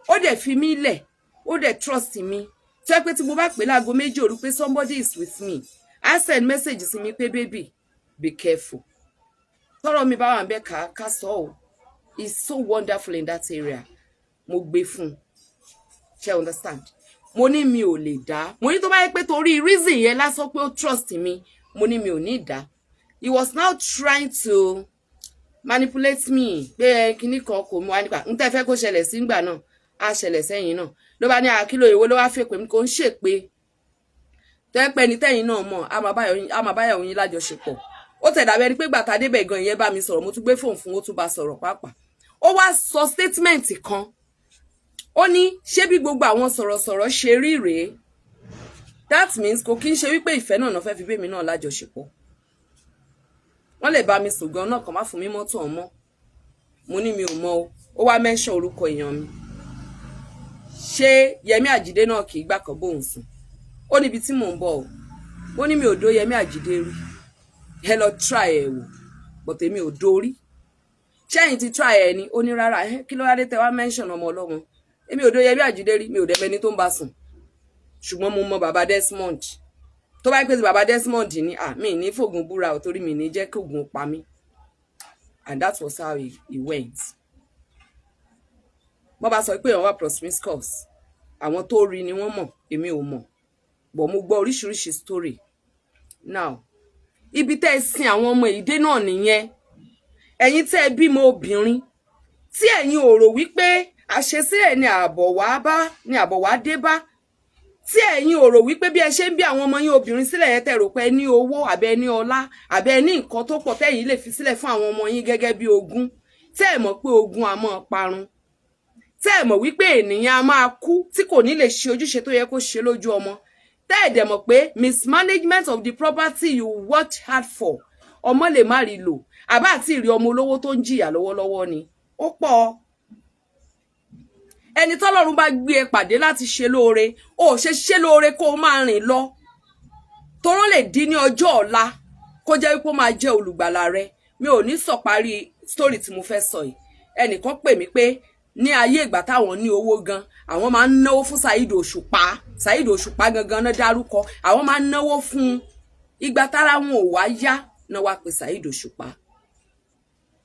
Ó dẹ̀ fi mí lẹ̀, ó dẹ̀ trust mi, tó yẹ pé tí mo bá pè láago 2 òru pé somebody is with me, á send message sí mi pé, "Baby, be careful." Tọ́rọ̀ mi bá wà ń bẹ, ká sọ ọ́. Is so wonderful in that area. Mo gbé fún un, ṣe understand? Mo ní mi ò lè dá. Mo ní tó bá yẹ pé torí reason yẹn lásán pé ó trust mi, mo ní mi ò ní dá. He was now trying to manipulate me pé kinní kan kò mú wa nípa n tẹ́ fẹ́ kó ṣẹlẹ̀ sí ngbà náà, á ṣẹlẹ̀ sẹ́yìn náà. Ló bá ní àkìlò ìwọ ló wá fẹ́ pé kò ń ṣèpè tẹ́pẹ́ ní tẹ́yìn náà mọ̀, á máa báyàwó yín lájọṣepọ̀. Ó tẹ̀ dàbí ẹni pé gbàtà débẹ̀ gan, ìyẹn bá mi sọ̀rọ̀, mo tún gbé fóònù fún, ó tún bá sọ̀rọ̀ pàápàá. Ó wá sọ statement kan, ó ní ṣé bí gbogbo àwọn sọ̀rọ̀sọ̀rọ̀ ṣe rí rèé? That means kò kí ń ṣe wípé ìfẹ́ náà fẹ́ fi bẹ́mi náà lájọṣepọ̀. Wọ́n lè bá mi sùn gan náà, kàn má fún mi mọ́tò ọmọ. Mo ní mi ò mọ o. Ó wá mention orúkọ èèyàn mi. Ṣé Yẹmí Àjídé náà kì í gbà kan bóun sùn? Ó níbi tí mò ń bọ̀ o. Mo ní mi ò dó Yẹmí Àjídé rí. Ẹ lọ try ẹ wò, but èmi ò dórí. Ṣẹ́yìn ti try ẹ ni? Ó ní rárá. Ẹ kí ló wá dé tẹ wá mention ọmọ ọlọ́mọ? Èmi ò dó Yẹmí Àjídé rí, mi ò dẹ́mẹ́ni tó ń bá sùn, ṣùgbọ́n mo mọ bàbá Desmond. Tó bá pèsè bàbá Desmond ní à mí ní fògùn búra ò, torí mi ní jẹ́ kí ògùn pa mí. And that was how he went. Wọ́n bá sọ pé àwọn wà promiscuous, àwọn tó rí ni wọ́n mọ̀, èmi ò mọ̀, but mo gbọ́ oríṣiríṣi story. Now, ibi tẹ́ ẹ sin àwọn ọmọ ìdé náà nìyẹn. Ẹ̀yin tẹ́ ẹ bímọ obìnrin, tí ẹ̀yin ò rò wípé àṣesílẹ̀ ni àbọ̀ wá bá, ni àbọ̀ wá dé bá, tí ẹ̀yin ò rò wípé bí ẹ ṣe ń bí àwọn ọmọ yín obìnrin sílẹ̀ yẹn, tẹ́ rò pé ẹ ní owó, àbẹ ní ọlá, àbẹ ní nǹkan tó pọ̀ tẹ́yin lè fi sílẹ̀ fún àwọn ọmọ yín gẹ́gẹ́ bí ogún, tẹ́ ẹ mọ̀ pé ogún a máa parun, tẹ́ ẹ mọ̀ wípé ènìyàn a máa kú tí kò ní lè ṣe ojúṣe tó yẹ kó ṣe lójú ọmọ, tẹ́ ẹ dẹ̀ mọ̀ pé mismanagement of the property you worked hard for, ọmọ lè má rí lò, àbá àti ìrí ọmọ olówó tó ń jìyà lọ́wọ́lọ́wọ́ ni ó pọ̀. Ẹni tọ́lọ́run bá gbé ẹ pàdé láti ṣe lóore, ó ṣe ṣe lóore kó o máa rìn lọ, toró lè dín ní ọjọ́ ọ̀la, kó jẹ́ wípé ó máa jẹ́ olùgbàlà rẹ. Mi ò ní sọ parí story tí mo fẹ́ sọ yìí. Ẹnìkan pè mí pé ní ayé ìgbà táwọn ní owó gan, àwọn máa ń náwó fún Saheed Òṣùpá. Saheed Òṣùpá gangan náà dárúkọ. Àwọn máa ń náwó fún. Ìgbà tára wọn ò wá yá náà wá pé Saheed Òṣùpá.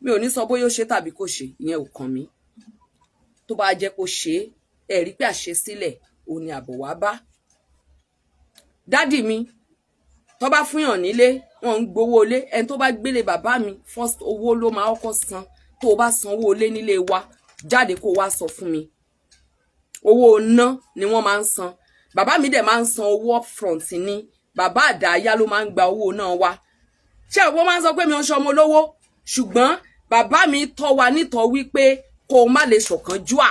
Mi ò ní sọ bóyá ó ṣe tàbí kò ṣe, ìyẹn ò kàn mí. Tó bá jẹ́ kó ṣe é, ẹ rí pé àṣesílẹ̀ òun ni àbọ̀ wá bá. Daddy mi, tó bá fúnyàn nílé, wọn ń gbowó ilé. Ẹni tó bá gbélé bàbá mi first, owó ló máa kọ́kọ́ san. Tó o bá sanwó ilé nílé wa, jáde kó o wá sọ fún mi. Owó ná ni wọ́n máa ń san. Bàbá mi dẹ̀ máa ń san owó upfront ni. Bàbá àdáyá ló máa ń gba owó náà wá. Ṣé àwọn máa ń sọ pé mi ò ń ṣọmọ olówó, ṣùgbọ́n bàbá mi tọ́ wa nítọ́ wípé kó o má lè ṣọ̀kánjúà.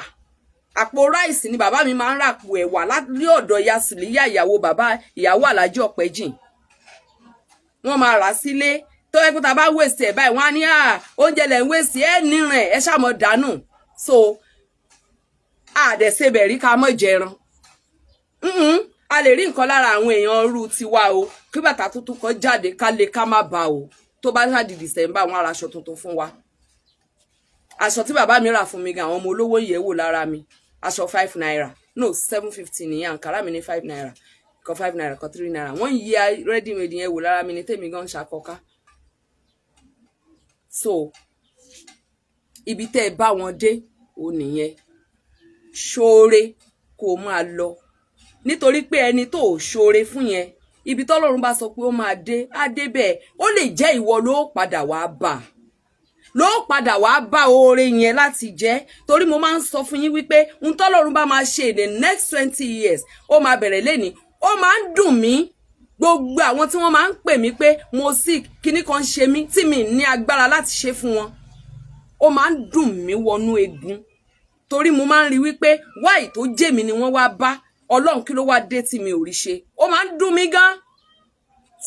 Àpò rice ni bàbá mi máa ń rà, àpò ẹ̀wà ní ọ̀dọ̀ ya Sùlíyà, ìyàwó bàbá, ìyàwó Àlájì Ọ̀pẹ́jìn. Wọ́n máa rà sílé tó yẹ kó ta bá wèsì ẹ̀ báyìí, wọ́n á ní à oúnjẹ lẹ̀ ń wèsì ẹ̀ nírìn ẹ̀ ṣàmọ̀ dànù. So àdẹ̀sẹ̀bẹ̀ rí ká mọ̀ jẹran. A lè rí nǹkan lára àwọn èèyàn rú tiwa o, kí bàtà tuntun kan jáde, ká lè ká má bà o. Tó bá ṣáà di December, wọn ara aṣọ tuntun fún wa. Aṣọ tí bàbá mi rà fún mi gan, àwọn ọmọ olówó yẹ̀ wò lára mi. Aṣọ ₦5, no, 750 nìyẹn. Àǹkárá mi ní ₦5 kan, ₦5 kan, ₦3. Wọ́n yí ready made yẹn wò lára mi ní tèmi gan ṣàkọká. So ibi tẹ́ ẹ bá wọn dé ò nìyẹn. Ṣoore kó o máa lọ, nítorí pé ẹni tó ò ṣoore fún yẹn, ibi tọ́lọ́run bá sọ pé ó máa dé, á dé bẹ́ẹ̀. Ó lè jẹ́ ìwọ ló padà wá bá, ló padà wá bá oore yẹn láti jẹ́. Torí mo máa ń sọ fún yín wípé ohun tọ́lọ́run bá máa ṣe in the next 20 years, ó máa bẹ̀rẹ̀ lẹ́ni. Ó máa ń dùn mí, gbogbo àwọn tí wọ́n máa ń pè mí pé mo sick, kíní kan ṣe mí, tí mi ní agbára láti ṣe fún wọn, ó máa ń dùn mí wọnú egun, torí mo máa ń rí wípé wáì tó jẹ́ mi ni wọ́n wá bá Ọlọ́run, kí ló wá dé tí mi ò rí ṣe? Ó máa ń dùn mí gan.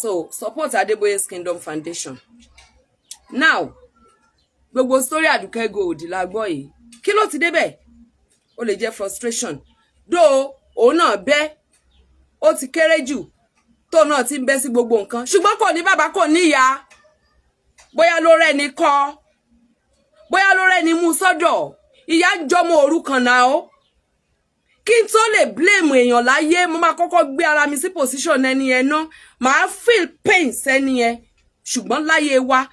So support Adeboye's Kingdom Foundation. Now, gbogbo story Àdùkẹ́ Gold la gbọ́ yìí. Kí ló ti débẹ̀? Ó lè jẹ́ frustration dó. Òun náà bẹ́, ó ti kéré jù tóun náà ti ń bẹ́ sí gbogbo nǹkan, ṣùgbọ́n kò ní bàbá, kò ní ìyá. Bóyá ló rẹ́ni kọ́, bóyá ló rẹ́ni mú sọ́dọ̀. Ìyá ń jọmọ òrukàn náà. Ó kí n tó lè blame èèyàn láyé, mo máa kọ́kọ́ gbé ara mi sí position ẹni yẹn ná, màá feel pain sẹ́ni yẹn. Ṣùgbọ́n láyé wa,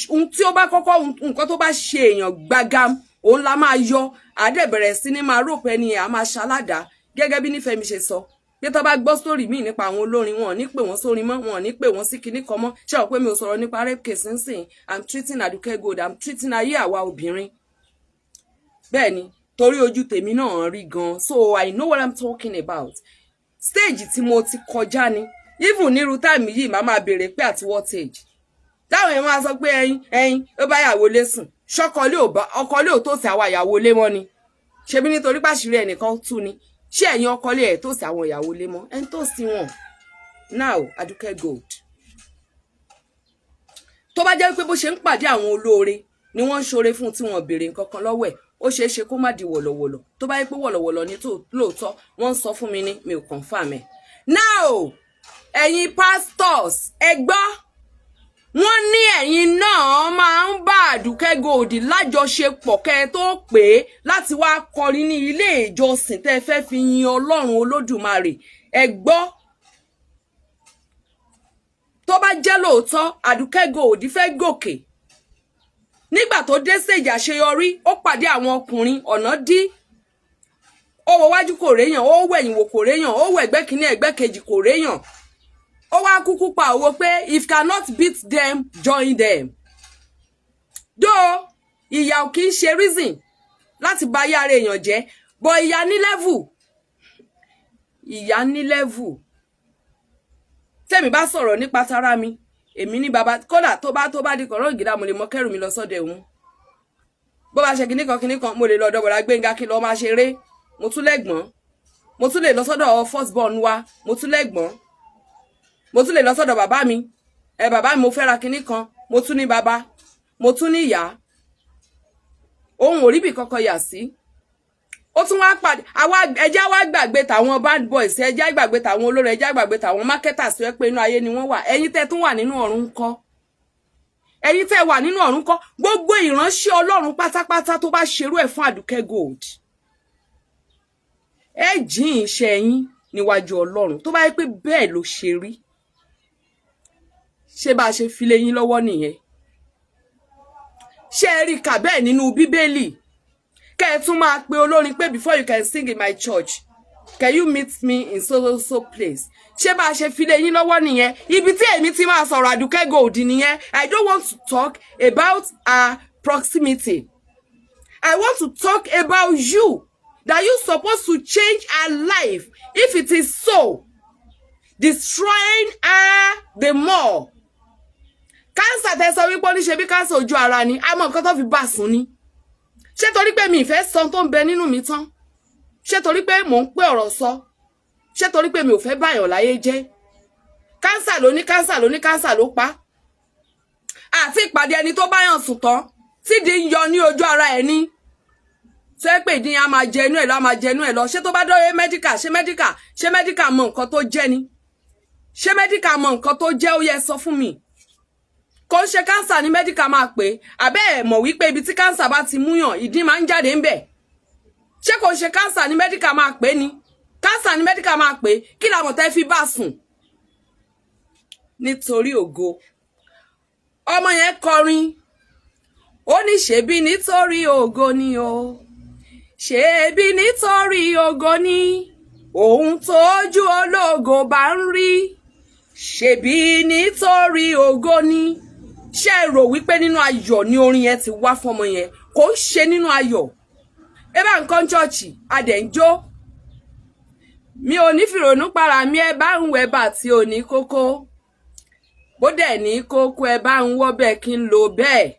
ohun tí ó bá kọ́kọ́, nǹkan tó bá ṣe èèyàn gbagam, òun la máa yọ àdẹ̀bẹ̀rẹ̀ sí ní máa rò pé ẹni yẹn á máa ṣaládàá. Gẹ́gẹ́ bí nífẹ̀ẹ́ mi ṣe sọ pé tó bá gbọ́ sórí míì nípa àwọn olórin, wọn ò ní pè wọ́n sórin mọ́, wọn ò ní pè wọ́n sí kinní kan mọ́. Ṣé o pé mi ò sọ̀rọ̀ nípa rape case nsìn? I'm treating Aduke Gold, I'm treating ayé àwa obìnrin. Bẹ́ẹ̀ ni, torí ojú tèmi náà rí gan, so I know what I'm talking about. Stage tí mo ti kọjá ni. Even nírú time yìí, màá máa béèrè pé at what age táwọn èèyàn máa sọ pé ẹyin ẹyin ó bá yàwó lé sùn, ṣọkọlé ò bá ọkọlé ò tó sí àwa ìyàwó lé mọ́ ni? Ṣebí nítorí pàṣírí ẹnìkan tú ni? Ṣé ẹ̀yin ọkọlé ẹ̀ tó sí àwọn ìyàwó lé mọ́ ẹni tó sí wọn? Now, Aduke Gold, tó bá jẹ́ pé bó ṣe ń pàdé àwọn olóore ni wọ́n ń ṣoore fún, tí wọ́n béèrè nǹkan kan lọ́wọ́ ẹ̀, ó ṣeé ṣe kó má di wọ̀lọ̀wọ̀lọ̀. Tó bá yẹ pé wọ̀lọ̀wọ̀lọ̀ ní lóòótọ́, wọ́n ń sọ fún mi ní mi ò confirm ẹ̀. Now, ẹ̀yin pastors, ẹ gbọ́, wọ́n ní ẹ̀yin náà máa ń bá Àdùkẹ́ Gold lájọṣepọ̀ kẹ́ ẹ tó pè é láti wá kọrin ní ilé ìjọsìn tẹ́ ẹ fẹ́ fi yin Ọlọ́run Olódùmarè. Ẹ gbọ́, tó bá jẹ́ lóòótọ́ Àdùkẹ́ Gold fẹ́ gòkè, nígbà tó dé stage àṣeyọrí, ó pàdé àwọn ọkùnrin, ọ̀nà dí. Ó wo wájú, kò réyàn. Ó wẹ̀yìn wò, kò réyàn. Ó wọ ẹ̀gbẹ́ kínní, ẹ̀gbẹ́ kejì, kò réyàn. Ó wá kúkú pa òwò pé if cannot beat them, join them. Though ìyà ò kì í ṣe reason láti bà ayé ara èèyàn jẹ́, but ìyà ní level, ìyà ní level. Tẹ́mi bá sọ̀rọ̀ nípa tara mi, èmi ní baba. Kódà tó bá di kọ̀rọ̀ ìgìdá, mo lè mọ kẹ́rù mi lọ sọ́dọ̀ ẹ̀hún. Bó bá ṣe kinní kan kinní kan, mo lè lọ ọ̀dọ̀ bọ̀dá Gbénga kí lọ́ọ́ máa ṣeré. Mo tún lẹ́gbọ̀n, mo tún lè lọ sọ́dọ̀ first born wa. Mo tún lẹ́gbọ̀n, mo tún lè lọ sọ́dọ̀ bàbá mi. Ẹ bàbá mi, mo fẹ́ ra kinní kan. Mo tún ní bàbá, mo tún ní ìyá. Òun ò rí bì kankan yà sí. Ó tún wá pàdé àwa. Ẹjẹ́ wá gbàgbé tàwọn bad boys, ẹjẹ́ gbàgbé tàwọn olórí, ẹjẹ́ gbàgbé tàwọn marketers tó yẹ pé inú ayé ni wọ́n wà. Ẹ̀yin tẹ́ tún wà nínú ọ̀run ńkọ́? Ẹ̀yin tẹ́ wà nínú ọ̀run ńkọ́? Gbogbo ìránṣẹ́ Ọlọ́run pátápátá tó bá ṣerú ẹ̀ fún Àdùkẹ́ Gold, ẹ jìn iṣẹ́ yín níwájú Ọlọ́run. Tó bá yẹ pé bẹ́ẹ̀ ló ṣe rí, ṣé bá a ṣe fi lé yín lọ́wọ́ nìyẹn? Ṣé ẹ rí kà bẹ́ẹ̀ nínú Bíbélì, kẹ́ ẹ tún máa pe olórin pé, "Before you can sing in my church, can you meet me in so so so place?" Ṣé bá a ṣe fi lé yín lọ́wọ́ nìyẹn? Ibi tí èmi ti máa sọ̀rọ̀ Àdùkẹ́ Gold nìyẹn. I don't want to talk about her proximity. I want to talk about you, that you supposed to change her life. If it is so, destroying her the more. Cancer tẹ sọ wípé ó ní ṣe bí cancer ojú ara ni, àmọ́ nǹkan tó fi bá sùn ni. Ṣé torí pé mi ìfẹ́ sọ tó ń bẹ nínú mi tán? Ṣé torí pé mò ń pé ọ̀rọ̀ sọ? Ṣé torí pé mi ò fẹ́ báyọ̀ láyé jẹ́? Cancer ló ní, cancer ló ní, cancer ló pa. Àti ìpàdé ẹni tó báyàn sùn tán tídìí ń yọ ní ojú ara ẹ̀ ní tó yẹ pé ìdí yẹn á máa jẹ inú ẹ̀ lọ, á máa jẹ inú ẹ̀ lọ. Ṣé tó bá dọ́rẹ́ medical, ṣé medical mọ nǹkan tó jẹ́ ni? Ṣé medical mọ nǹkan tó jẹ́? Ó yẹ sọ fún mi. Kò ń ṣe cancer ní medical máa pè àbẹ́ ẹ̀ mọ̀ wípé ibi tí cancer bá ti múyàn, ìdí máa ń jáde ń bẹ̀. Ṣé kò ń ṣe cancer ní medical máa pè ní? Cancer ní medical máa pè? Kí làwọn tẹ́ fi bá sùn nítorí ògo? Ọmọ yẹn kọrin, ó ní, "Ṣebí nítorí ògo ni o, ṣebí nítorí ògo ni, ohun tójú ológo bá ń rí, ṣebí nítorí ògo ni." Ṣé ẹ rò wípé nínú ayọ̀ ni orin yẹn ti wá fọmọ yẹn? Kò ń ṣe nínú ayọ̀. Ẹ bá nǹkan church, adẹ̀ ń jó. Mi ò ní fìrònú para mi. Ẹ bá ń wẹ̀ bá tí ò ní kókó, bó dẹ̀ ní kókó, ẹ bá ń wọ́ bẹ́ẹ̀ kí n lò bẹ́ẹ̀.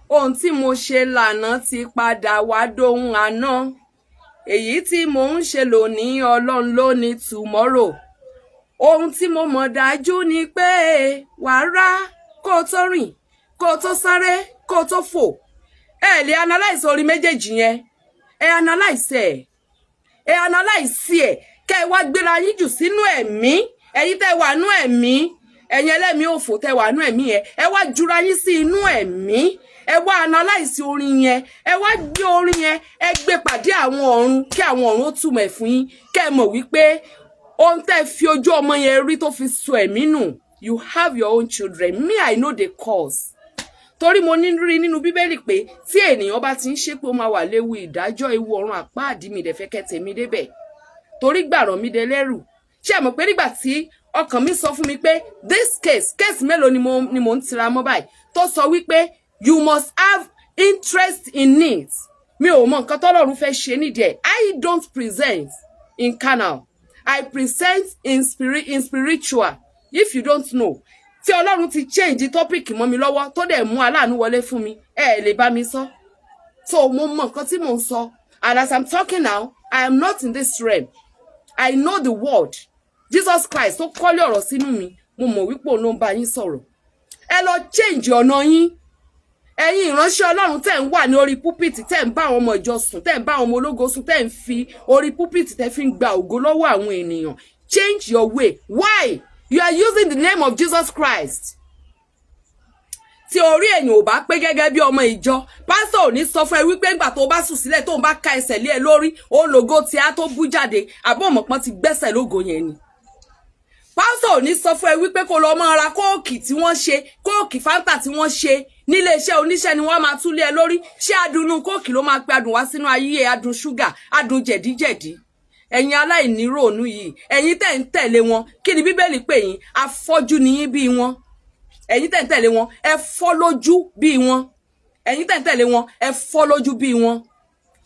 Ohun tí mo ṣe lànà ti padà wá dóhun àná. Èyí tí mò ń ṣe lónìí, Ọlọ́run ló ní tomorrow. Ohun tí mo mọ̀ dájú ni pé wàá rá kó o tó rìn, kó o tó sáré, kó o tó fò. Ẹ lè analyse orin méjèèjì yẹn. Ẹ analyse ẹ, ẹ analyse ẹ, kẹ ẹ wá gbéra yín jù sínú ẹ̀mí. Ẹ̀yin tẹ́ wà nú ẹ̀mí, ẹ̀yin ẹlẹ́mìí òfò tẹ́ wà nú ẹ̀mí yẹn, ẹ wá jura yín sí inú ẹ̀mí, ẹ wá analyse orin yẹn, ẹ wá gbé orin yẹn, ẹ gbé pàdé àwọn ọ̀run, kí àwọn ọ̀run ó túmọ̀ ẹ̀ fún yín, kẹ́ ẹ mọ̀ wípé ohun tẹ́ fi ojú ọmọ yẹn rí tó fi sọ ẹ̀mí nù. You have your own children. Me, I know the cause, torí mo ní rí nínú Bíbélì pé tí ènìyàn bá ti ń ṣépè, ó máa wà léwu ìdájọ́ ewu ọ̀run àpáàdì. Mi dẹ̀ fẹ́ kẹ́ tèmi débẹ̀, torí gbàrọ̀ mi dé lẹ́rù. Ṣé ẹ mọ̀ pé nígbà tí ọkàn mi sọ fún mi pé this case, case mélòó ni mo ń tira mọ́ báyìí, tó sọ wípé you must have interest in it, mi ò mọ nǹkan tọ́lọ́run fẹ́ ṣe nídìí ẹ̀. I don't present in carnal, I present in spirit, in spiritual. If you don't know, tí Ọlọ́run ti change topic mọ́ mi lọ́wọ́, tó dẹ̀ mú aláàánú wọlé fún mi, ẹ lè bá mi sọ. So mo mọ nǹkan tí mò ń sọ, and as I'm talking now, I am not in this realm. I know the word. Jesus Christ tó kọ́lé ọ̀rọ̀ sínú mi, mo mọ̀ wípé òun ló ń bá yín sọ̀rọ̀. Ẹ lọ change ọ̀nà yín. Ẹ̀yin ìránṣẹ́ Ọlọ́run tẹ́ ń wà ní orí pulpit, tẹ́ ń bá àwọn ọmọ ìjọ sùn, tẹ́ ń bá àwọn ọmọ ológo sùn, tẹ́ ń fi orí pulpit tẹ́ fi ń gba ògo lọ́wọ́ àwọn ènìyàn, change your way. Why you are using the name of Jesus Christ? Tí orí èèyàn ò bá pé gẹ́gẹ́ bí ọmọ ìjọ, pásítọ̀ ò ní sọ fún ẹ wípé ńgbà tó bá sùn sílẹ̀, tó ń bá ka ẹsẹ̀ lé ẹ lórí, ó lògo tí a tó bú jáde. Àbọ̀ ọmọpọ́n ti gbẹ́sẹ̀ lógo yẹn ni. Pásítọ̀ ò ní sọ fún ẹ wípé kó lọ máa ra Coke tí wọ́n ṣe, Coke, Fanta tí wọ́n ṣe nílé iṣẹ́ oníṣẹ́ ni wọ́n máa tú lé ẹ lórí. Ṣé adùnnú Coke ló máa pe adùn wá sínú ayé? Adùn ṣúgà, adùn jẹ̀díjẹ̀dí. Ẹ̀yin aláìníròònú yìí, ẹ̀yin tẹ̀ ń tẹ̀lé wọn, kí ni Bíbélì pè yín? Afọ́jú ni yín bí wọn. Ẹ̀yin tẹ̀ ń tẹ̀lé wọn, ẹ fọ́ lójú bí wọn. Ẹ̀yin tẹ̀ ń tẹ̀lé wọn, ẹ fọ́ lójú bí wọn.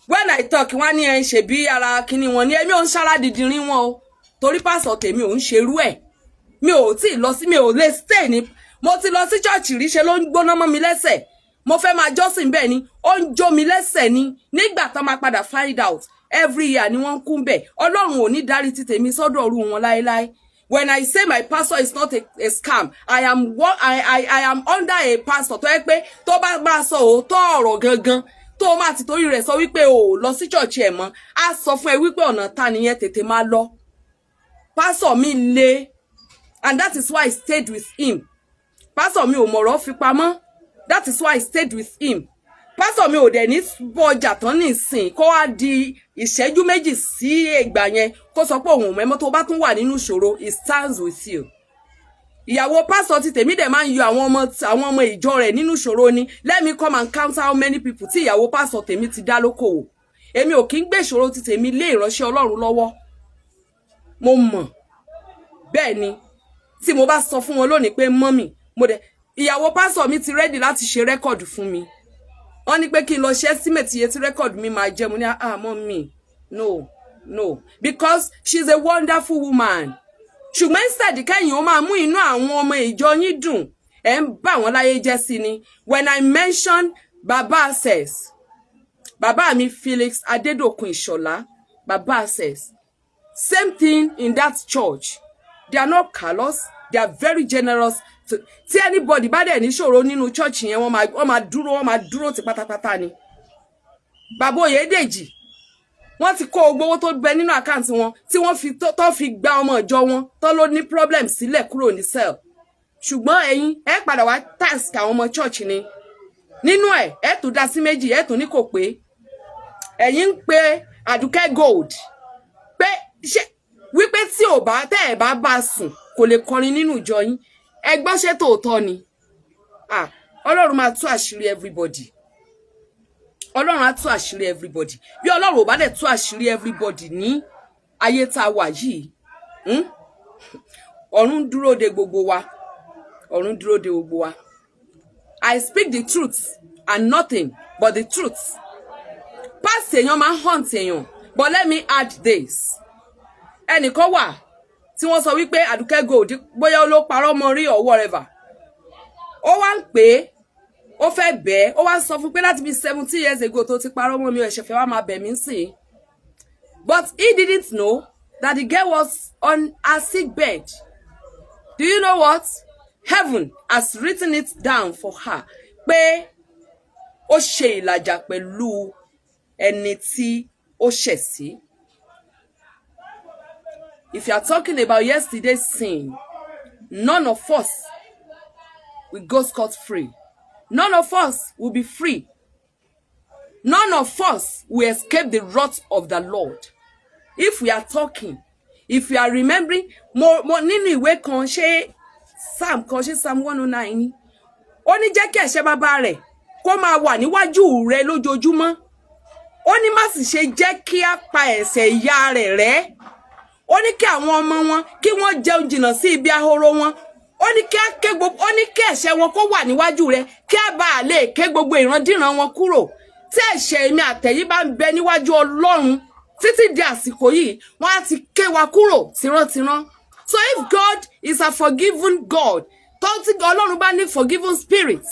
When I talk, wọ́n á ní ẹ ń ṣe bí ara kíní wọn ni. Èmi ò ń ṣára dìdìrín wọn o, torí pásọ̀ tèmi ò ń ṣerú ẹ̀. Mi ò tí ì lọ sí, mi ò lè stay ní. Mo ti lọ sí church rí, ṣe ló ń gbóná mọ́ mi lẹ́sẹ̀. Mo fẹ́ máa jọ́sìn bẹ́ẹ̀ ni, ó ń jó mi lẹ́sẹ̀ ni. Nígbà tó máa padà find out, every year ni wọ́n ń kún bẹ́ẹ̀. Ọlọ́run ò ní darí ti tèmi sọ́dọ̀ ọ̀rú wọn láéláé. When I say my pastor is not a scam, I am what I am under a pastor tó yẹ pé tó bá máa sọ òótọ́ ọ̀rọ̀ gangan, tó máa ti torí rẹ̀ sọ wípé o ò lọ sí church ẹ̀ mọ́, á sọ fún ẹ wípé ọ̀nà ta nìyẹn, tètè máa lọ. Pastor mi le, and that is why I stayed with him. Pastor mi ò mọ̀rọ̀ fi pamọ́. That is why I stayed with him. Pastor mi ò dẹ̀ ní bọ́ ọjà tán nísìn, kó wá di ìṣẹ́jú 2 sí ìgbà yẹn, kó sọ pé òun ò mẹ́mọ́. Tó bá tún wà nínú ìṣòro, he stands with you. Ìyàwó pásítọ̀ ti tèmi dẹ̀ máa ń yọ àwọn ọmọ ìjọ rẹ̀ nínú ìṣòro ni. Let me come and count how many people tí ìyàwó pásítọ̀ tèmi ti dá lókòwò. Èmi ò kí ń gbé ìṣòro ti tèmi lé ìránṣẹ́ Ọlọ́run lọ́wọ́. Mo mọ̀ bẹ́ẹ̀ ni. Tí mo bá sọ fún wọn lónìí pé, "Mummy," mo dẹ̀, ìyàwó pásítọ̀ mi ti ready láti ṣe record fún mi. Wọ́n ní pé kí n lọ ṣe estimate iye tí record mi máa jẹ́. Mo ní, "Ah, mummy, no, no," because she's a wonderful woman. Ṣùgbọ́n instead kẹ́yìn ó máa mú inú àwọn ọmọ ìjọ yín dùn, ẹ̀ ń bà wọ́n láyé jẹ́ sí ni. When I mention Baba Access, bàbá mi Felix Adédòkun Ìṣọ̀lá, Baba Access, same thing in that church. They are not callous, they are very generous. Tí anybody bá dẹ̀ níṣòro nínú church yẹn, wọ́n máa dúró, wọ́n máa dúró ti pátápátá ni. Bàbá Oyèdèjì, wọ́n ti kó gbogbo owó tó bẹ nínú account wọn tí wọ́n fi tó fi gba ọmọ ìjọ wọn tó ló ní problem sílẹ̀ kúrò ní cell. Ṣùgbọ́n ẹ̀yin ẹ padà wá task àwọn ọmọ church ni nínú ẹ̀, ẹ tún dá sí méjì, ẹ tún ní kò pé. Ẹ̀yin ń pe Àdùkẹ́ Gold pé ṣé wípé tí ò bá tẹ́ ẹ̀ bá bá sùn, kò lè kọrin nínú ìjọ yín. Ẹ gbọ́, ṣé tòótọ́ ni? Ah, Ọlọ́run máa tú àṣírí everybody. Ọlọ́run á tú àṣírí everybody. Bí Ọlọ́run ò bá dẹ̀ tú àṣírí everybody ní ayé tá a wà yìí, Ọ̀run dúró de gbogbo wa, ọ̀run dúró de gbogbo wa. I speak the truth and nothing but the truth. Past èèyàn máa ń haunt èèyàn, but let me add this. Ẹnìkan wà tí wọ́n sọ wípé Àdùkẹ́ Gold, bóyá ó ló parọ́ mọ́ rí or whatever. Ó wá ń pè é, ó fẹ́ bẹ́ẹ̀, ó wá sọ fún pé láti bí 17 years ago tó ti parọ́ mọ́ mi, ò ṣẹ̀fẹ̀ wá máa bẹ̀ mí sìn. But he didn't know that the girl was on her sick bed. Do you know what? Heaven has written it down for her pé ó ṣe ìlàjà pẹ̀lú ẹni tí ó ṣẹ̀ sí. If you are talking about yesterday's sin, none of us will go scot-free. None of us will be free. None of us will escape the wrath of the Lord. If we are talking, if we are remembering, mo nínú ìwé kan, ṣé Psalm kan, ṣé Psalm 109 ni? Ó ní jẹ́ kí ẹ̀ṣẹ̀ bàbá rẹ̀ kó máa wà níwájú rẹ̀ lójoojúmọ́. Ó ní má sì ṣe jẹ́ kí á pa ẹ̀ṣẹ̀ ìyá rẹ̀ rẹ́. Ó ní kí àwọn ọmọ wọn kí wọ́n jẹun jìnnà sí ibi ahoro wọn. Ó ní kí á ké gbogbo, ó ní kí ẹ̀ṣẹ̀ wọn kó wà níwájú rẹ̀, kí á bá lè ké gbogbo ìrandíran wọn kúrò. Tí ẹ̀ṣẹ̀ èmi àtẹ̀yìn bá ń bẹ níwájú Ọlọ́run títí di àsìkò yìí, wọ́n á ti ké wa kúrò tìrantìran. So if God is a forgiving God, tó tí Ọlọ́run bá ní forgiving spirit,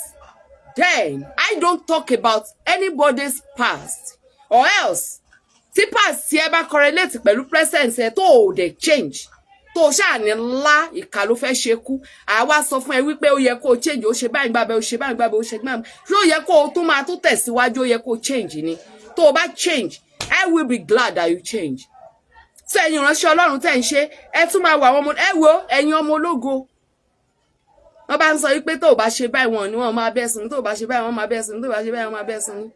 then I don't talk about anybody's past. Or else, tí past tí ẹ bá correlate pẹ̀lú present ẹ, tó o dẹ̀ change, tó o ṣáà ní ńlá ìkà ló fẹ́ ṣe kú, àwa sọ fún ẹ wípé ó yẹ kó o change. Ó ṣe báyìí gbàbẹ, ó ṣe báyìí gbàbẹ, ó ṣe gbàbẹ, ṣé ó yẹ kó o tún máa tún tẹ̀síwájú? Ó yẹ kó o change ni. Tó o bá change, I will be glad that you change. So ẹ̀yin ìránṣẹ́ Ọlọ́run tẹ̀ ń ṣe, ẹ tún máa wà àwọn ọmọ ẹ wo, ẹ̀yin ọmọ ológo, wọ́n bá ń sọ wípé tó o bá ṣe báyìí, wọn ni wọ́n máa bẹ́ sùn. Tó o bá ṣe báyìí, wọ́n máa bẹ́ sùn. Tó o bá ṣe báyìí, wọ́n máa bẹ́ sùn.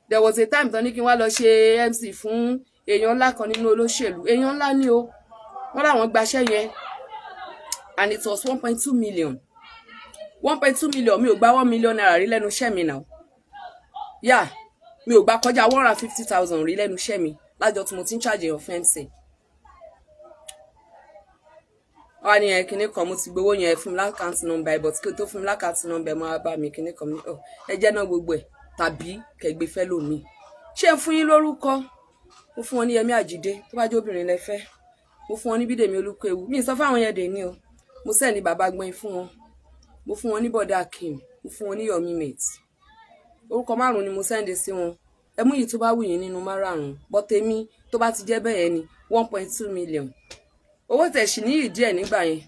There was a time tán ní kí n wá lọ ṣe MC fún èèyàn ńlá kan nínú olóṣèlú. Èèyàn ńlá ni o. Wọ́n làwọn gbaṣẹ́ yẹn and it was 1.2 million, 1.2 million. Mi ò gba ₦1 million rí lẹ́nu iṣẹ́ mi náà. Yà, mi ò gba kọjá 150,000 rí lẹ́nu iṣẹ́ mi lájọ tí mo ti ń charge èèyàn fún MC. Wọ́n á ní ẹ kinní kan, mo ti gbowó yẹn, fún mi l' account number ẹ̀, but kí o tó fún mi l' account number ẹ̀, máa bá mi kinní kan mi. Ẹ jẹ́ náà gbogbo ẹ̀ tàbí kẹgbẹ́ fẹ́ lómi. Ṣé ń fún yín lórúkọ? Mo fún wọn ní Yẹmí Àjídé, tó bá jẹ́ obìnrin lẹ fẹ́. Mo fún wọn ní Bídèmí Olúkúewu. Mi sọ fáwọn yẹn dè ní o. Mo send ní bàbá gbọ́n fún wọn, mo fún wọn ní Bọ̀dá Akeem, mo fún wọn ní Yomi Mate. Orúkọ márùn ni mo send sí wọn. Ẹ mú yìí tó bá wù yín nínú márààrún bọ́tẹ́mí. Tó bá ti jẹ́ bẹ́ẹ̀ ni 1.2 million, owó tẹ̀sí ní ìdí ẹ̀ nígbà yẹn,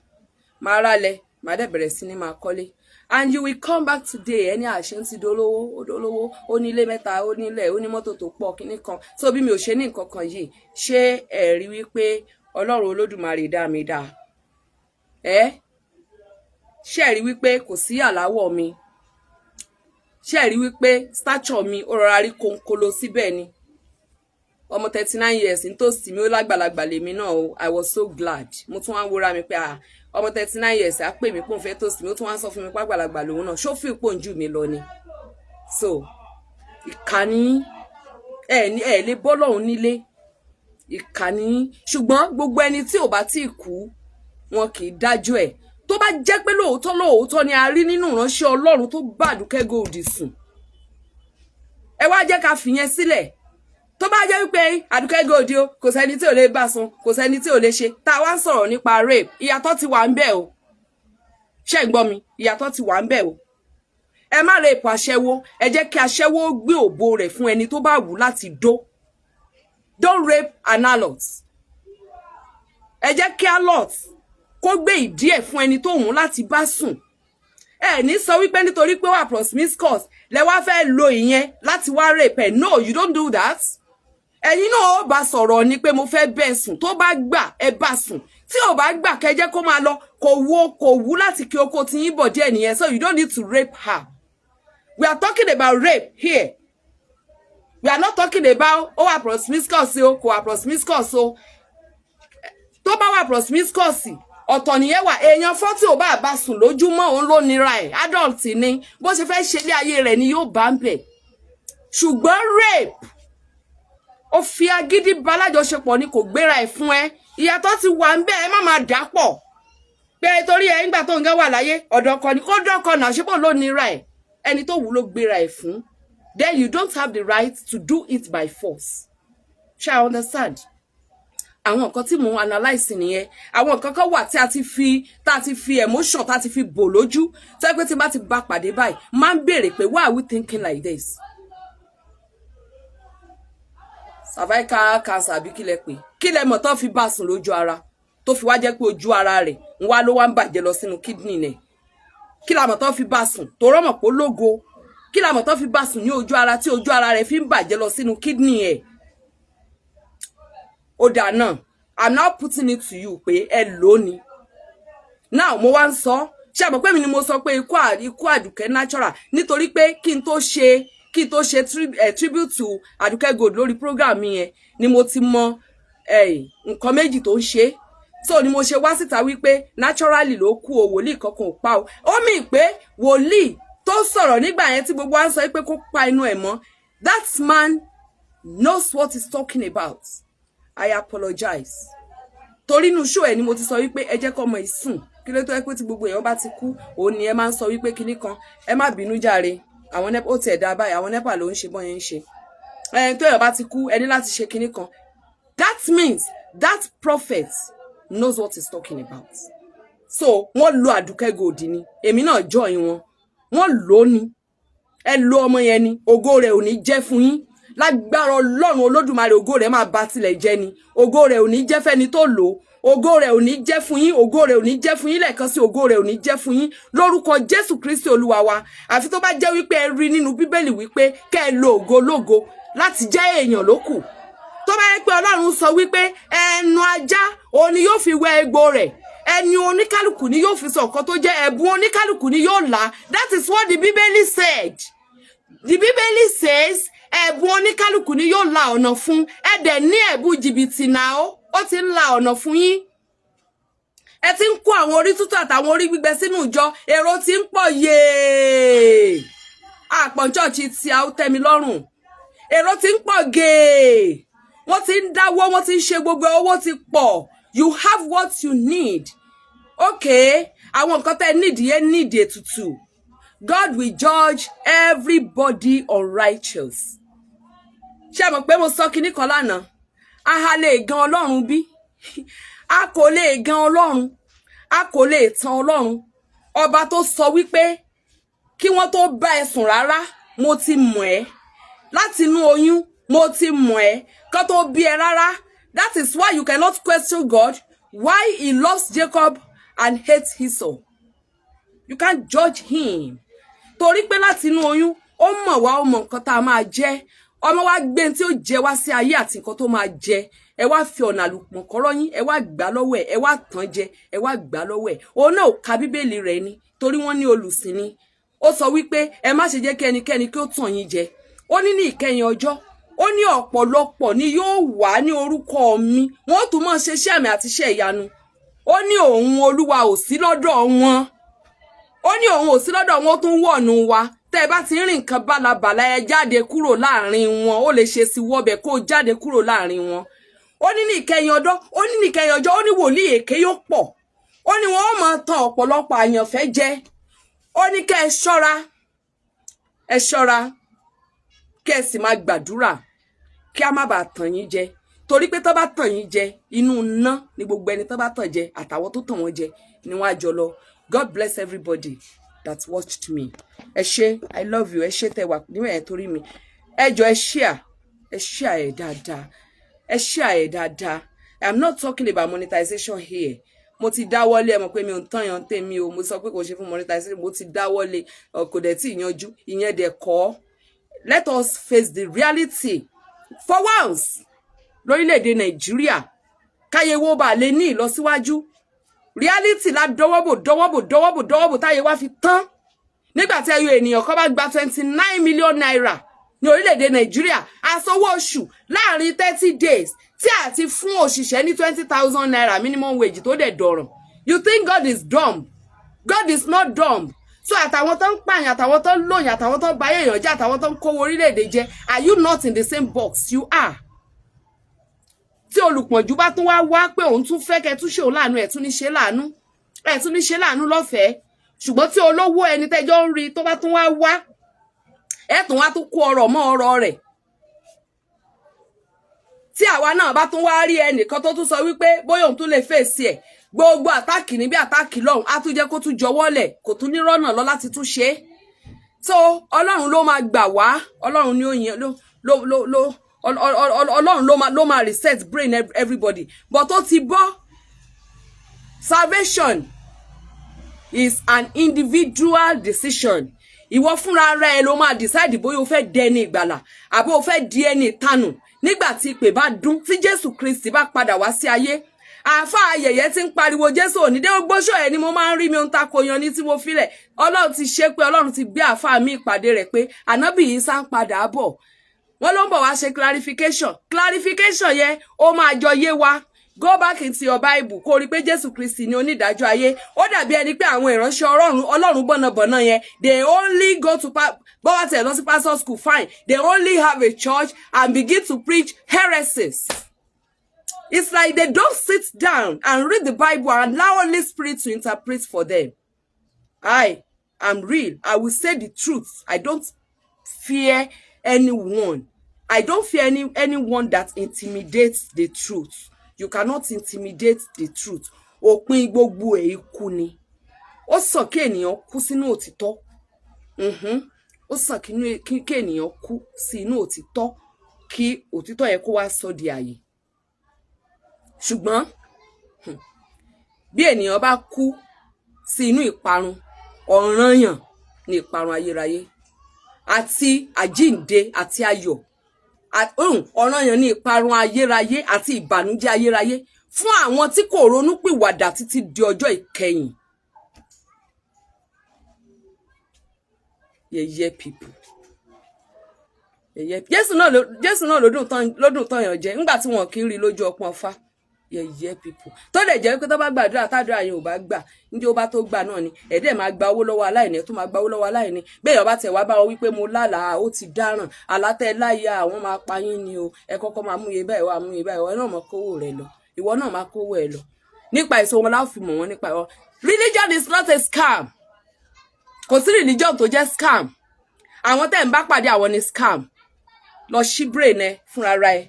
máa rálẹ̀, máa dẹ̀ bẹ̀rẹ̀ sí ní máa kọ́lé. And you will come back today, ẹni àṣẹ ń ti dolówó, ó dolówó, ó ní ilé mẹ́ta, ó nílẹ̀, ó ní mọ́tò tó pọ̀, kíní kan. So bí mi ò ṣe ní nǹkan kan yìí, ṣé ẹ rí wípé Ọlọ́run Olódùmarè dá mi dá ẹ? Ṣé ẹ rí wípé kò sí àláwọ̀ mi? Ṣé ẹ rí wípé stature mi, ó rọra rí kónkolo síbẹ̀ ni? Ọmọ 39 years ń toast mi, ó lágbàlagbà lèmi náà o. I was so glad. Mo tún wá ń wúra mi pé, ah, ọmọ 39 years á pè mí pé òun fẹ́ toast mi, ó tún wá ń sọ fún mi pé àgbàlagbà lòun náà. Ṣó fi ipò ń jù mí lọ ni? So ìkànnì ẹ ní ẹ lè bọ́ lọ́hùn nílé, ìkànnì. Ṣùgbọ́n gbogbo ẹni tí ò bá tí ì kú, wọn kì í dájọ́ ẹ̀. Tó bá jẹ́ pé lóòótọ́ lóòótọ́ ni a rí nínú ìránṣẹ́ Ọlọ́run tó bá Àdùkẹ́ Gold sùn, ẹ wá jẹ́ ká fìyẹn sílẹ̀. Tó bá jẹ́ wípé Àdùkẹ́ Gold o, kò sẹ́ni tí ò lè bá sùn, kò sẹ́ni tí ò lè ṣe, tá a wá ń sọ̀rọ̀ nípa rape, ìyàtọ̀ ti wà ń bẹ̀ o. Ṣé ń gbọ́ mi? Ìyàtọ̀ ti wà ń bẹ̀ o. Ẹ má rape aṣẹ́wó. Ẹ jẹ́ kí aṣẹ́wó gbé òbò rẹ̀ fún ẹni tó bá wù láti dó. Don't rape an harlot. Ẹ jẹ́ kí harlot kó gbé ìdí ẹ̀ fún ẹni tó wù láti bá sùn. Ẹ ní sọ wípé nítorí pé wà promiscuous lẹ wá fẹ́ lo ìyẹn láti wá rape ẹ. No, you don't do that. Ẹ̀yin náà ó bá sọ̀rọ̀ ni pé mo fẹ́ bẹ́ẹ̀ sùn. Tó bá gbà, ẹ bá sùn. Tí ò bá gbà, kẹ́ jẹ́ kó máa lọ. Kò wo kò wú láti kí oko tí yín bọ̀ díẹ̀ nìyẹn. So you don't need to rape her. We are talking about rape here. We are not talking about ó wà promiscuous o, kò wà promiscuous o. Tó bá wà promiscuous, ọ̀tọ̀ nìyẹn wà. Èèyàn 40 ò bá sùn lójúmọ́, òun ló nira ẹ̀. Adult ni, bó ṣe fẹ́ ṣe ilé ayé rẹ̀ ni yóò bá ń bẹ̀. Ṣùgbọ́n rape, ó fi agídí balájọṣepọ̀ ni, kò gbéra ẹ̀ fún ẹ. Ìyàtọ̀ ti wà ń bẹ̀. Ẹ má máa dà pọ̀ pé torí ẹ nígbà tó ń gẹ́ wà láyé ọ̀dọ̀ ọkọ ni kó dọ́kọ náà ṣé bò ló nira ẹ̀. Ẹni tó wù ló gbéra ẹ̀ fún. Then you don't have the right to do it by force. Ṣé I understand? Àwọn nǹkan tí mò ń analyse nìyẹn. Àwọn nǹkan kan wà tí a ti fi tá a ti fi emotion, tá a ti fi bò lójú, tó yẹ pé tí n bá ti bá pàdé báyìí, máa ń béèrè pé, why are we thinking like this? Cervical cancer àbí kí lẹ pè? Kí lẹ mọ̀ tó fi bá sùn lójú ara, tó fi wá jẹ́ pé ojú ara rẹ̀ ń wá ló wá ń bàjẹ́ lọ sínú kidney rẹ̀? Kí la mọ̀ tó fi bá sùn tó rọ́mọ̀ pé lógo? Kí la mọ̀ tó fi bá sùn ní ojú ara tí ojú ara rẹ̀ fi ń bàjẹ́ lọ sínú kidney ẹ̀? Ó dà náà, I'm now putting it to you pé ẹ lò ó ni. Now mo wá ń sọ, ṣé àmọ́ pé mi ni mo sọ pé ikú Àdùkẹ́ natural, nítorí pé kí n tó ṣe tribute to Àdùkẹ́ Gold lórí program mi yẹn ni mo ti mọ nǹkan méjì tó ń ṣe. So ni mo ṣe wá síta wípé naturally ló kú o, wòlíì kankan ò pa o. Ó mì pé wòlíì tó sọ̀rọ̀ nígbà yẹn tí gbogbo wa ń sọ pé kó pa inú ẹ̀ mọ́, that man knows what he's talking about. I apologize, torí inú show ẹ̀ ni mo ti sọ wípé ẹ jẹ́ kọ́ ọmọ ìsùn. Kí ló tó yẹ pé tí gbogbo èèyàn bá ti kú, òun ni ẹ máa ń sọ wípé kinní kan? Ẹ má bínú jàre. Àwọn NEPA, ó tiẹ̀ dá báyìí, àwọn NEPA ló ń ṣe bọ́n yẹn ń ṣe. Ẹni tó èèyàn bá ti kú, ẹ ní láti ṣe kinní kan. That means that prophet knows what he's talking about. So wọ́n lo Àdùkẹ́ Gold ni, èmi náà join wọn, wọ́n lò ó ni. Ẹ lo ọmọ yẹn ni, ògo rẹ̀ ò ní jẹ́ fún yín lágbára Ọlọ́run Olódùmarè. Ògo rẹ̀ máa ba tilẹ̀ jẹ́ ni. Ògo rẹ̀ ò ní jẹ́ fẹ́ni tó lò ó. Ògo rẹ̀ ò ní jẹ́ fún yín. Ògo rẹ̀ ò ní jẹ́ fún yín. Lẹ́ẹ̀kan sí, ògo rẹ̀ ò ní jẹ́ fún yín lórúkọ Jésù Kristi Olúwa wa. Àfi tó bá jẹ́ wípé ẹ rí nínú Bíbélì wípé kẹ́ ẹ lo ògo lógo láti jẹ́ èèyàn lókù. Tó bá yẹ pé Ọlọ́run sọ wípé ẹnu ajá òun ni yóò fi wẹ egbò rẹ̀, ẹni oníkálukú ni yóò fi sọ nǹkan tó jẹ́ ẹ̀bùn oníkálukú ni yóò là. That is what the Bíbélì said. The Bíbélì says ẹ̀bùn oníkálukú ni yóò la ọ̀nà fún. Ẹ dẹ̀ ní ẹ̀bùn jìbìtì náà, ó ti ń la ọ̀nà fún yín. Ẹ ti ń kó àwọn orí tútù àtàwọn orí gbígbẹ sínú ìjọ. Èrò ti ń pọ̀ yéé. Àpọ̀n church tí a ó tẹ́ mi lọ́rùn, èrò ti ń pọ̀ gèè, wọ́n ti ń dáwọ́, wọ́n ti ń ṣe gbogbo, owó ti pọ̀. You have what you need. Okay, àwọn nǹkan tẹ́ need yẹn need ètùtù. God will judge everybody unrighteous. Ṣé ẹ mọ̀ pé mo sọ kinní kan lánàá? A lè gan Ọlọ́run bí? A kò lè gan Ọlọ́run, a kò lè tan Ọlọ́run. Ọba tó sọ wípé kí wọ́n tó bá ẹ sùn rárá, mo ti mọ̀ ẹ́ láti inú oyún, mo ti mọ̀ ẹ́ kó tó bí ẹ rárá. That is why you cannot question God, why he loves Jacob and hates Esau. You can't judge him, torí pé láti inú oyún ó mọ̀ wá, ó mọ̀ nǹkan tá a máa jẹ́. Ọmọ wa gbé tí ó jẹ wá sí ayé àti nǹkan tó máa jẹ. Ẹ wá fi ọ̀nà àlùmọ̀kọ́rọ́ yín, ẹ wá gbà lọ́wọ́ ẹ, ẹ wá tàn jẹ, ẹ wá gbà lọ́wọ́ ẹ. Òun náà ò ka Bíbélì rẹ̀ ni, torí wọ́n ní olùsìn ni. Ó sọ wípé ẹ má ṣe jẹ́ kí ẹnikẹ́ni kí ó tàn yín jẹ. Ó ní ní ìkẹyìn ọjọ́, Ó ní ọ̀pọ̀lọpọ̀ ni yóò wá ní orúkọ mi, wọ́n ó tún máa ṣe iṣẹ́ àmì àti iṣẹ́ ìyanu. Ó ní òun Olúwa ò sí lọ́dọ̀ wọn. Ó ní òun ò sí lọ́dọ̀ wọn. Ó tún wọ̀nù wa: tẹ́ ẹ bá ti ń rìn nǹkan bálabàla, ẹ jáde kúrò láàrin wọn. Ó lè ṣe sí wọ́bẹ̀ kó jáde kúrò láàrin wọn. Ó ní ní ìkẹyìn ọjọ́, ó ní ní ìkẹyìn ọjọ́, ó ní wòlíì èké yóò pọ̀. Ó ní wọn ó máa tan ọ̀pọ̀lọpọ̀ àyànfẹ́ jẹ. Ó ní kẹ́ ẹ ṣọ́ra, ẹ ṣọ́ra, kẹ́ ẹ sì máa gbàdúrà kí a má bàa tàn yín jẹ, torí pé tó bá tàn yín jẹ, inú iná ni gbogbo ẹni tó bá tàn jẹ àtàwọn tó tàn wọ́n jẹ ni wọ́n á jọ lọ. God bless everybody that watched me. Ẹ ṣé, I love you. Ẹ ṣé tẹ́ wà níwẹ̀ ẹ torí mi. Ẹ jọ, ẹ share, ẹ share ẹ dáadáa, ẹ share ẹ dáadáa. I am not talking about monetization here. Mo ti dáwọ́lé. Ẹ mọ̀ pé mi ò ń tán yan tèmi o. Mo sọ pé kò ṣe fún monetization. Mo ti dáwọ́lé, kò dẹ̀ tí ì yanjú. Ìyẹn dẹ̀ kọ́. Let us face the reality for once lórílẹ̀‐èdè Nàìjíríà, káyé wo bá lè ní ìlọsíwájú. Reality la dọwọ́bò, dọwọ́bò, dọwọ́bò, dọwọ́bò, táyé wá fi tán. Nígbà tí ẹyọ ènìyàn kan bá gba ₦29 million ní orílẹ̀-èdè Nàìjíríà àsanwó oṣù láàrin 30 days, tí a ti fún òṣìṣẹ́ ní ₦20,000 minimum wage tó dẹ̀ dọ̀ràn, you think God is dumb? God is not dumb. So àtàwọn tó ń pààyàn, àtàwọn tó ń lòyìn, àtàwọn tó ń bayé èèyàn jẹ́, àtàwọn tó ń kówó orílẹ̀-èdè jẹ, are you not in the same box? You are. Tí olùpọ̀njú bá tún wá wá pé òun tún fẹ́ kẹ́ tún ṣe òun láàánú, ẹ̀ tún ní ṣe láàánú, ẹ̀ tún ní ṣe láàánú lọ́fẹ̀ẹ́. Ṣùgbọ́n tí olówó ẹni tẹ́jọ́ ń rí tó bá tún wá wá, ẹ̀ tún wá tún kó ọrọ̀ mọ́ ọrọ̀ rẹ̀. Tí àwa náà bá tún wá rí ẹnìkan tó tún sọ wípé bóyá òun tún lè fèsì ẹ̀, gbogbo attack níbi, attack lọ́hùn, á tún jẹ́ kó tún jọwọ́lẹ̀, kò tún ní rọ́nà lọ láti tún ṣe é. So Ọlọ́run ló máa gbà wá. Ọlọ́run ní òyìn ló ló ló ló Ọlọ́run ló máa reset brain everybody, but ó ti bọ́. Salvation is an individual decision. Ìwọ fúnra rẹ ló máa decide bóyá o fẹ́ dẹni ìgbàlà àbó o fẹ́ di ẹni ìtanù. Nígbà tí ìpè bá dún, tí Jésù Kristi bá padà wá sí ayé, àáfàá ayẹyẹ tí ń pariwo Jésù òní dé, gbóṣọ ẹ ni mo máa ń rí mi ohun tako yan ní tí mo filẹ̀. Ọlọ́run ti ṣe pé Ọlọ́run ti gbé àáfàá mi ìpàdé rẹ̀ pé ànábì yìí sá ń padà bọ̀. Wọ́n ló ń bọ̀ wá ṣe clarification. Clarification yẹn, ó máa jọ yé wa. Go back into your Bible, kó rí i pé Jésù Kristi ni onídàájọ́ ayé. Ó dàbí ẹni pé àwọn ìránṣẹ́ Ọlọ́run, Ọlọ́run bọ̀nàbọ̀nà yẹn, they only go to bọ́wá tẹ̀ lọ sí pastor school, fine. They only have a church and begin to preach heresies. It's like they don't sit down and read the Bible and allow Holy Spirit to interpret for them. I am real. I will say the truth. I don't fear anyone. I don't fear anyone that intimidates the truth. You cannot intimidate the truth. Òpin gbogbo ẹ̀, ikú ni. Ó sàn kí ènìyàn kú sínú òtítọ́. Ó sàn kí ènìyàn kú sí inú òtítọ́, kí òtítọ́ yẹn kó wá sọ di àyè. Ṣùgbọ́n bí ènìyàn bá kú sí inú ìparun, ọ̀ranyàn ní ìparun ayérayé àti àjíǹde àti ayọ̀. Ọ̀ranyàn ní ìparun ayérayé àti ìbànújẹ́ ayérayé fún àwọn tí kò ronú pìwàdà títí di ọjọ́ ìkẹyìn. Yẹ̀yẹ́ people, yẹ̀yẹ́. Jésù náà ló dùn tán yàn jẹ nígbà tí wọn kì í rí lójú ọpọ́n fá. Yẹ̀yẹ́ people tó lè jẹ́ pé tó bá gbàdúrà, tádùrà yẹn ò bá gbà, ní ó bá tó gbà náà ni ẹ̀dẹ̀ máa gba owó lọ́wọ́ aláìní, tó máa gba owó lọ́wọ́ aláìní. Bẹ́ẹ̀ ọba tẹ̀ wá bá wọn wípé mo lálàá, ó ti dáràn àlátẹ̀ láyà, àwọn máa pa yín ni o. Ẹ kọ́kọ́ máa mú iye báyìí wá, mú iye báyìí wá, ìwọ náà máa kówó rẹ lọ, ìwọ náà máa kówó ẹ lọ. Nípa èso wọn láò fi mọ̀ wọ́n. Nípa ẹ̀, religion is not a scam. Kò sí religion tó jẹ́ scam. Àwọn tẹ́ ń bá pàdé, àwọn ni scam. Lọ ṣí brain ẹ fúnra ra ẹ.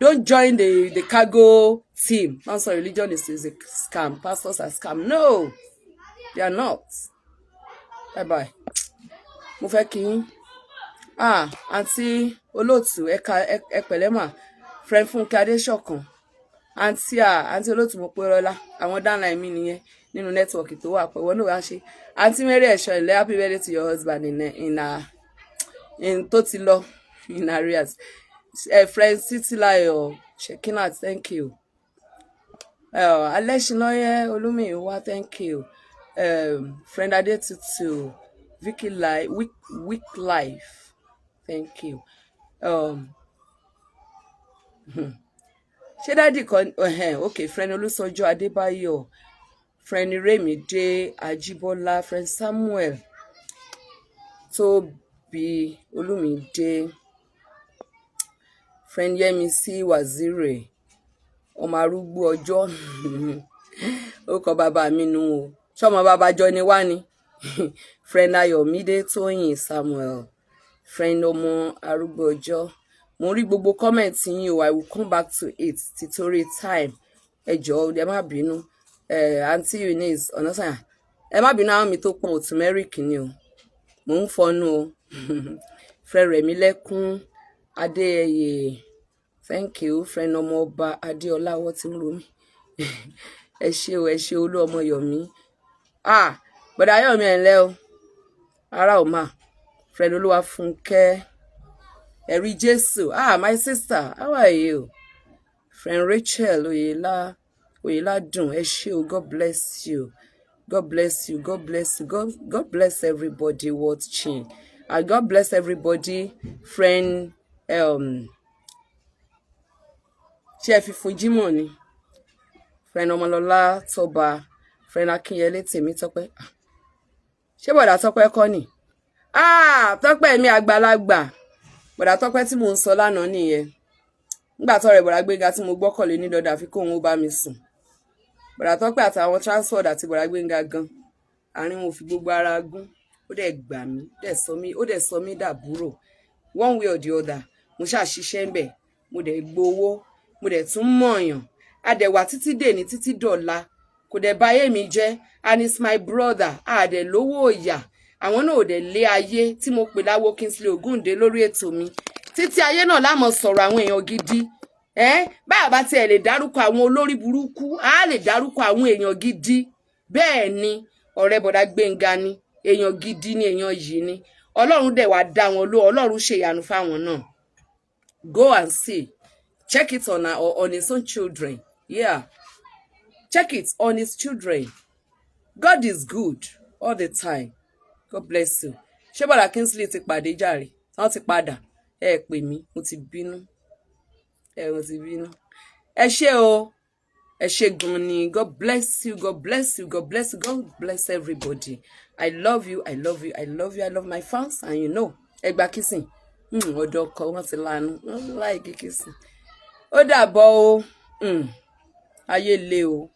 Don't join the cargo team. Don't say religion is a scam, pastors are scam. No, they are not. Bye bye. Mo fẹ́ kí yín. Ah, àǹtí olóòtú, ẹ̀ka ẹ pẹ̀lẹ́ mà. Friend Fúnkẹ́ Adéṣọ̀kan, àǹtí, à àǹtí olóòtú, mo pé rọlá àwọn downline mi nìyẹn nínú network tó wà pẹ̀wọ́ náà wá ṣe. Àǹtí Mary ẹ̀ṣọ́ ilẹ̀, happy birthday to your husband in tó ti lọ in arrears. Friend Títílayọ̀ Shekinat, thank you. Alẹ́ṣinlọ́yẹ́ Olúmíyìwá, thank you. Friend Adétutù Vicky, Life, Week, Week Life, thank you. Ṣé daddy kan? Ok, friend Olúsọjọ́ Adébáyọ̀, friend Remide Ajíbọ́lá, friend Samuel Tóbi Olúmídé, friend Yẹmisí Waziri, ọmọ arúgbó ọjọ́. Ó kọ bàbá mi nù o, ṣọmọ bàbá jọ ni wá ni. Friend Ayọ̀mídé Tóyìn Samuel, friend ọmọ arúgbó ọjọ́. Mo rí gbogbo comment yín o. I will come back to it títorí time. Ẹ jọ̀ọ́, ẹ má bínú. Aunty Eunice Ọ̀nàsànyà, ẹ má bínú. Àwọn mi tó pọn turmeric ni o, mò ń fọnú o. Friend Rẹ̀mílẹ́kún Adéyẹyè, thank you. Friend ọmọọba Adéọlá, ọwọ́ tí ń ro mí. Ẹ ṣé o, ẹ ṣé. Olú ọmọ Yọ̀mí, ah, bọ̀dà Yọ̀mí, ẹ̀ ńlẹ́ o, ara ò mà. Friend Olúwafúnkẹ́ Ẹ̀rí Jésù, ah, my sister, how are you? Friend Rachel Oyèlá Oyèládùn, ẹ ṣé o. God bless you, God bless you, God bless you. God bless everybody watching and God bless everybody. Friend ṣé ẹ fi fún Jímọ̀ ni? Friend Ọmọlọlá Tọba, friend Akínyẹlé Tèmítọ́pẹ́. Ah, ṣé bọ̀dà Tọ́pẹ́ kọ́ ni? Ah, Tọ́pẹ́ mi àgbàlagbà, bọ̀dà Tọ́pẹ́ tí mò ń sọ lánàá nìyẹn. Nígbà tọ́rẹ̀ bọ̀dà Gbénga tí mo gbọ́kànlé ní dandan àfi kóun ó bá mi sùn. Bọ̀dà Tọ́pẹ́ àtàwọn transport àti bọ̀dà Gbénga gan, àárín wọn ò fi gbogbo ara gún. Ó dẹ̀ gbà mí, ó dẹ̀ sọ mí dàbúrò one way or the other. Mo ṣáà ṣiṣẹ́ ń bẹ̀, mo dẹ̀ gbowó, mo dẹ̀ tún mọ̀ọ̀yàn. A dẹ̀ wà títí dèní, títí dọ̀la, kò dẹ̀ bà ayé mi jẹ́, and it's my brother. A dẹ̀ lówó ìyà, àwọn náà ò dẹ̀ lé ayé tí mo pè láwo Kingsley Ògúndé lórí ètò mi. Títí ayé náà lámọ̀ sọ̀rọ̀ àwọn èèyàn gidi ẹ. Báyà bá tiẹ̀ lè dárúkọ àwọn olórí burúkú, á lè dárúkọ àwọn èèyàn gidi. Bẹ́ẹ̀ ni ọ̀rẹ́ bọ̀dá Gbénga ni, èèyàn gidi ni, èèyàn yìí ni. Ọlọ́run dẹ̀ wá dá wọn ló, Ọlọ́run ṣèyanu fáwọn náà. Go and see, check it on his own children. Yeah, check it on his children. God is good all the time. God bless you. Ṣé bọ̀dà Kingsley ti pàdé jàre? Wọ́n ti padà. Ẹ pè mí, mo ti bínú ẹ, mo ti bínú. Ẹ ṣé o, ẹ ṣé gan ni. God bless you, God bless you, God bless you, God bless everybody. I love you, I love you, I love you. I love my fans and you know. Ẹ gba kissing. Ọ̀dọ̀ ọkọ wọn ti lanu wọn láì kissing. Ó dàbọ̀ o. Ayé le o.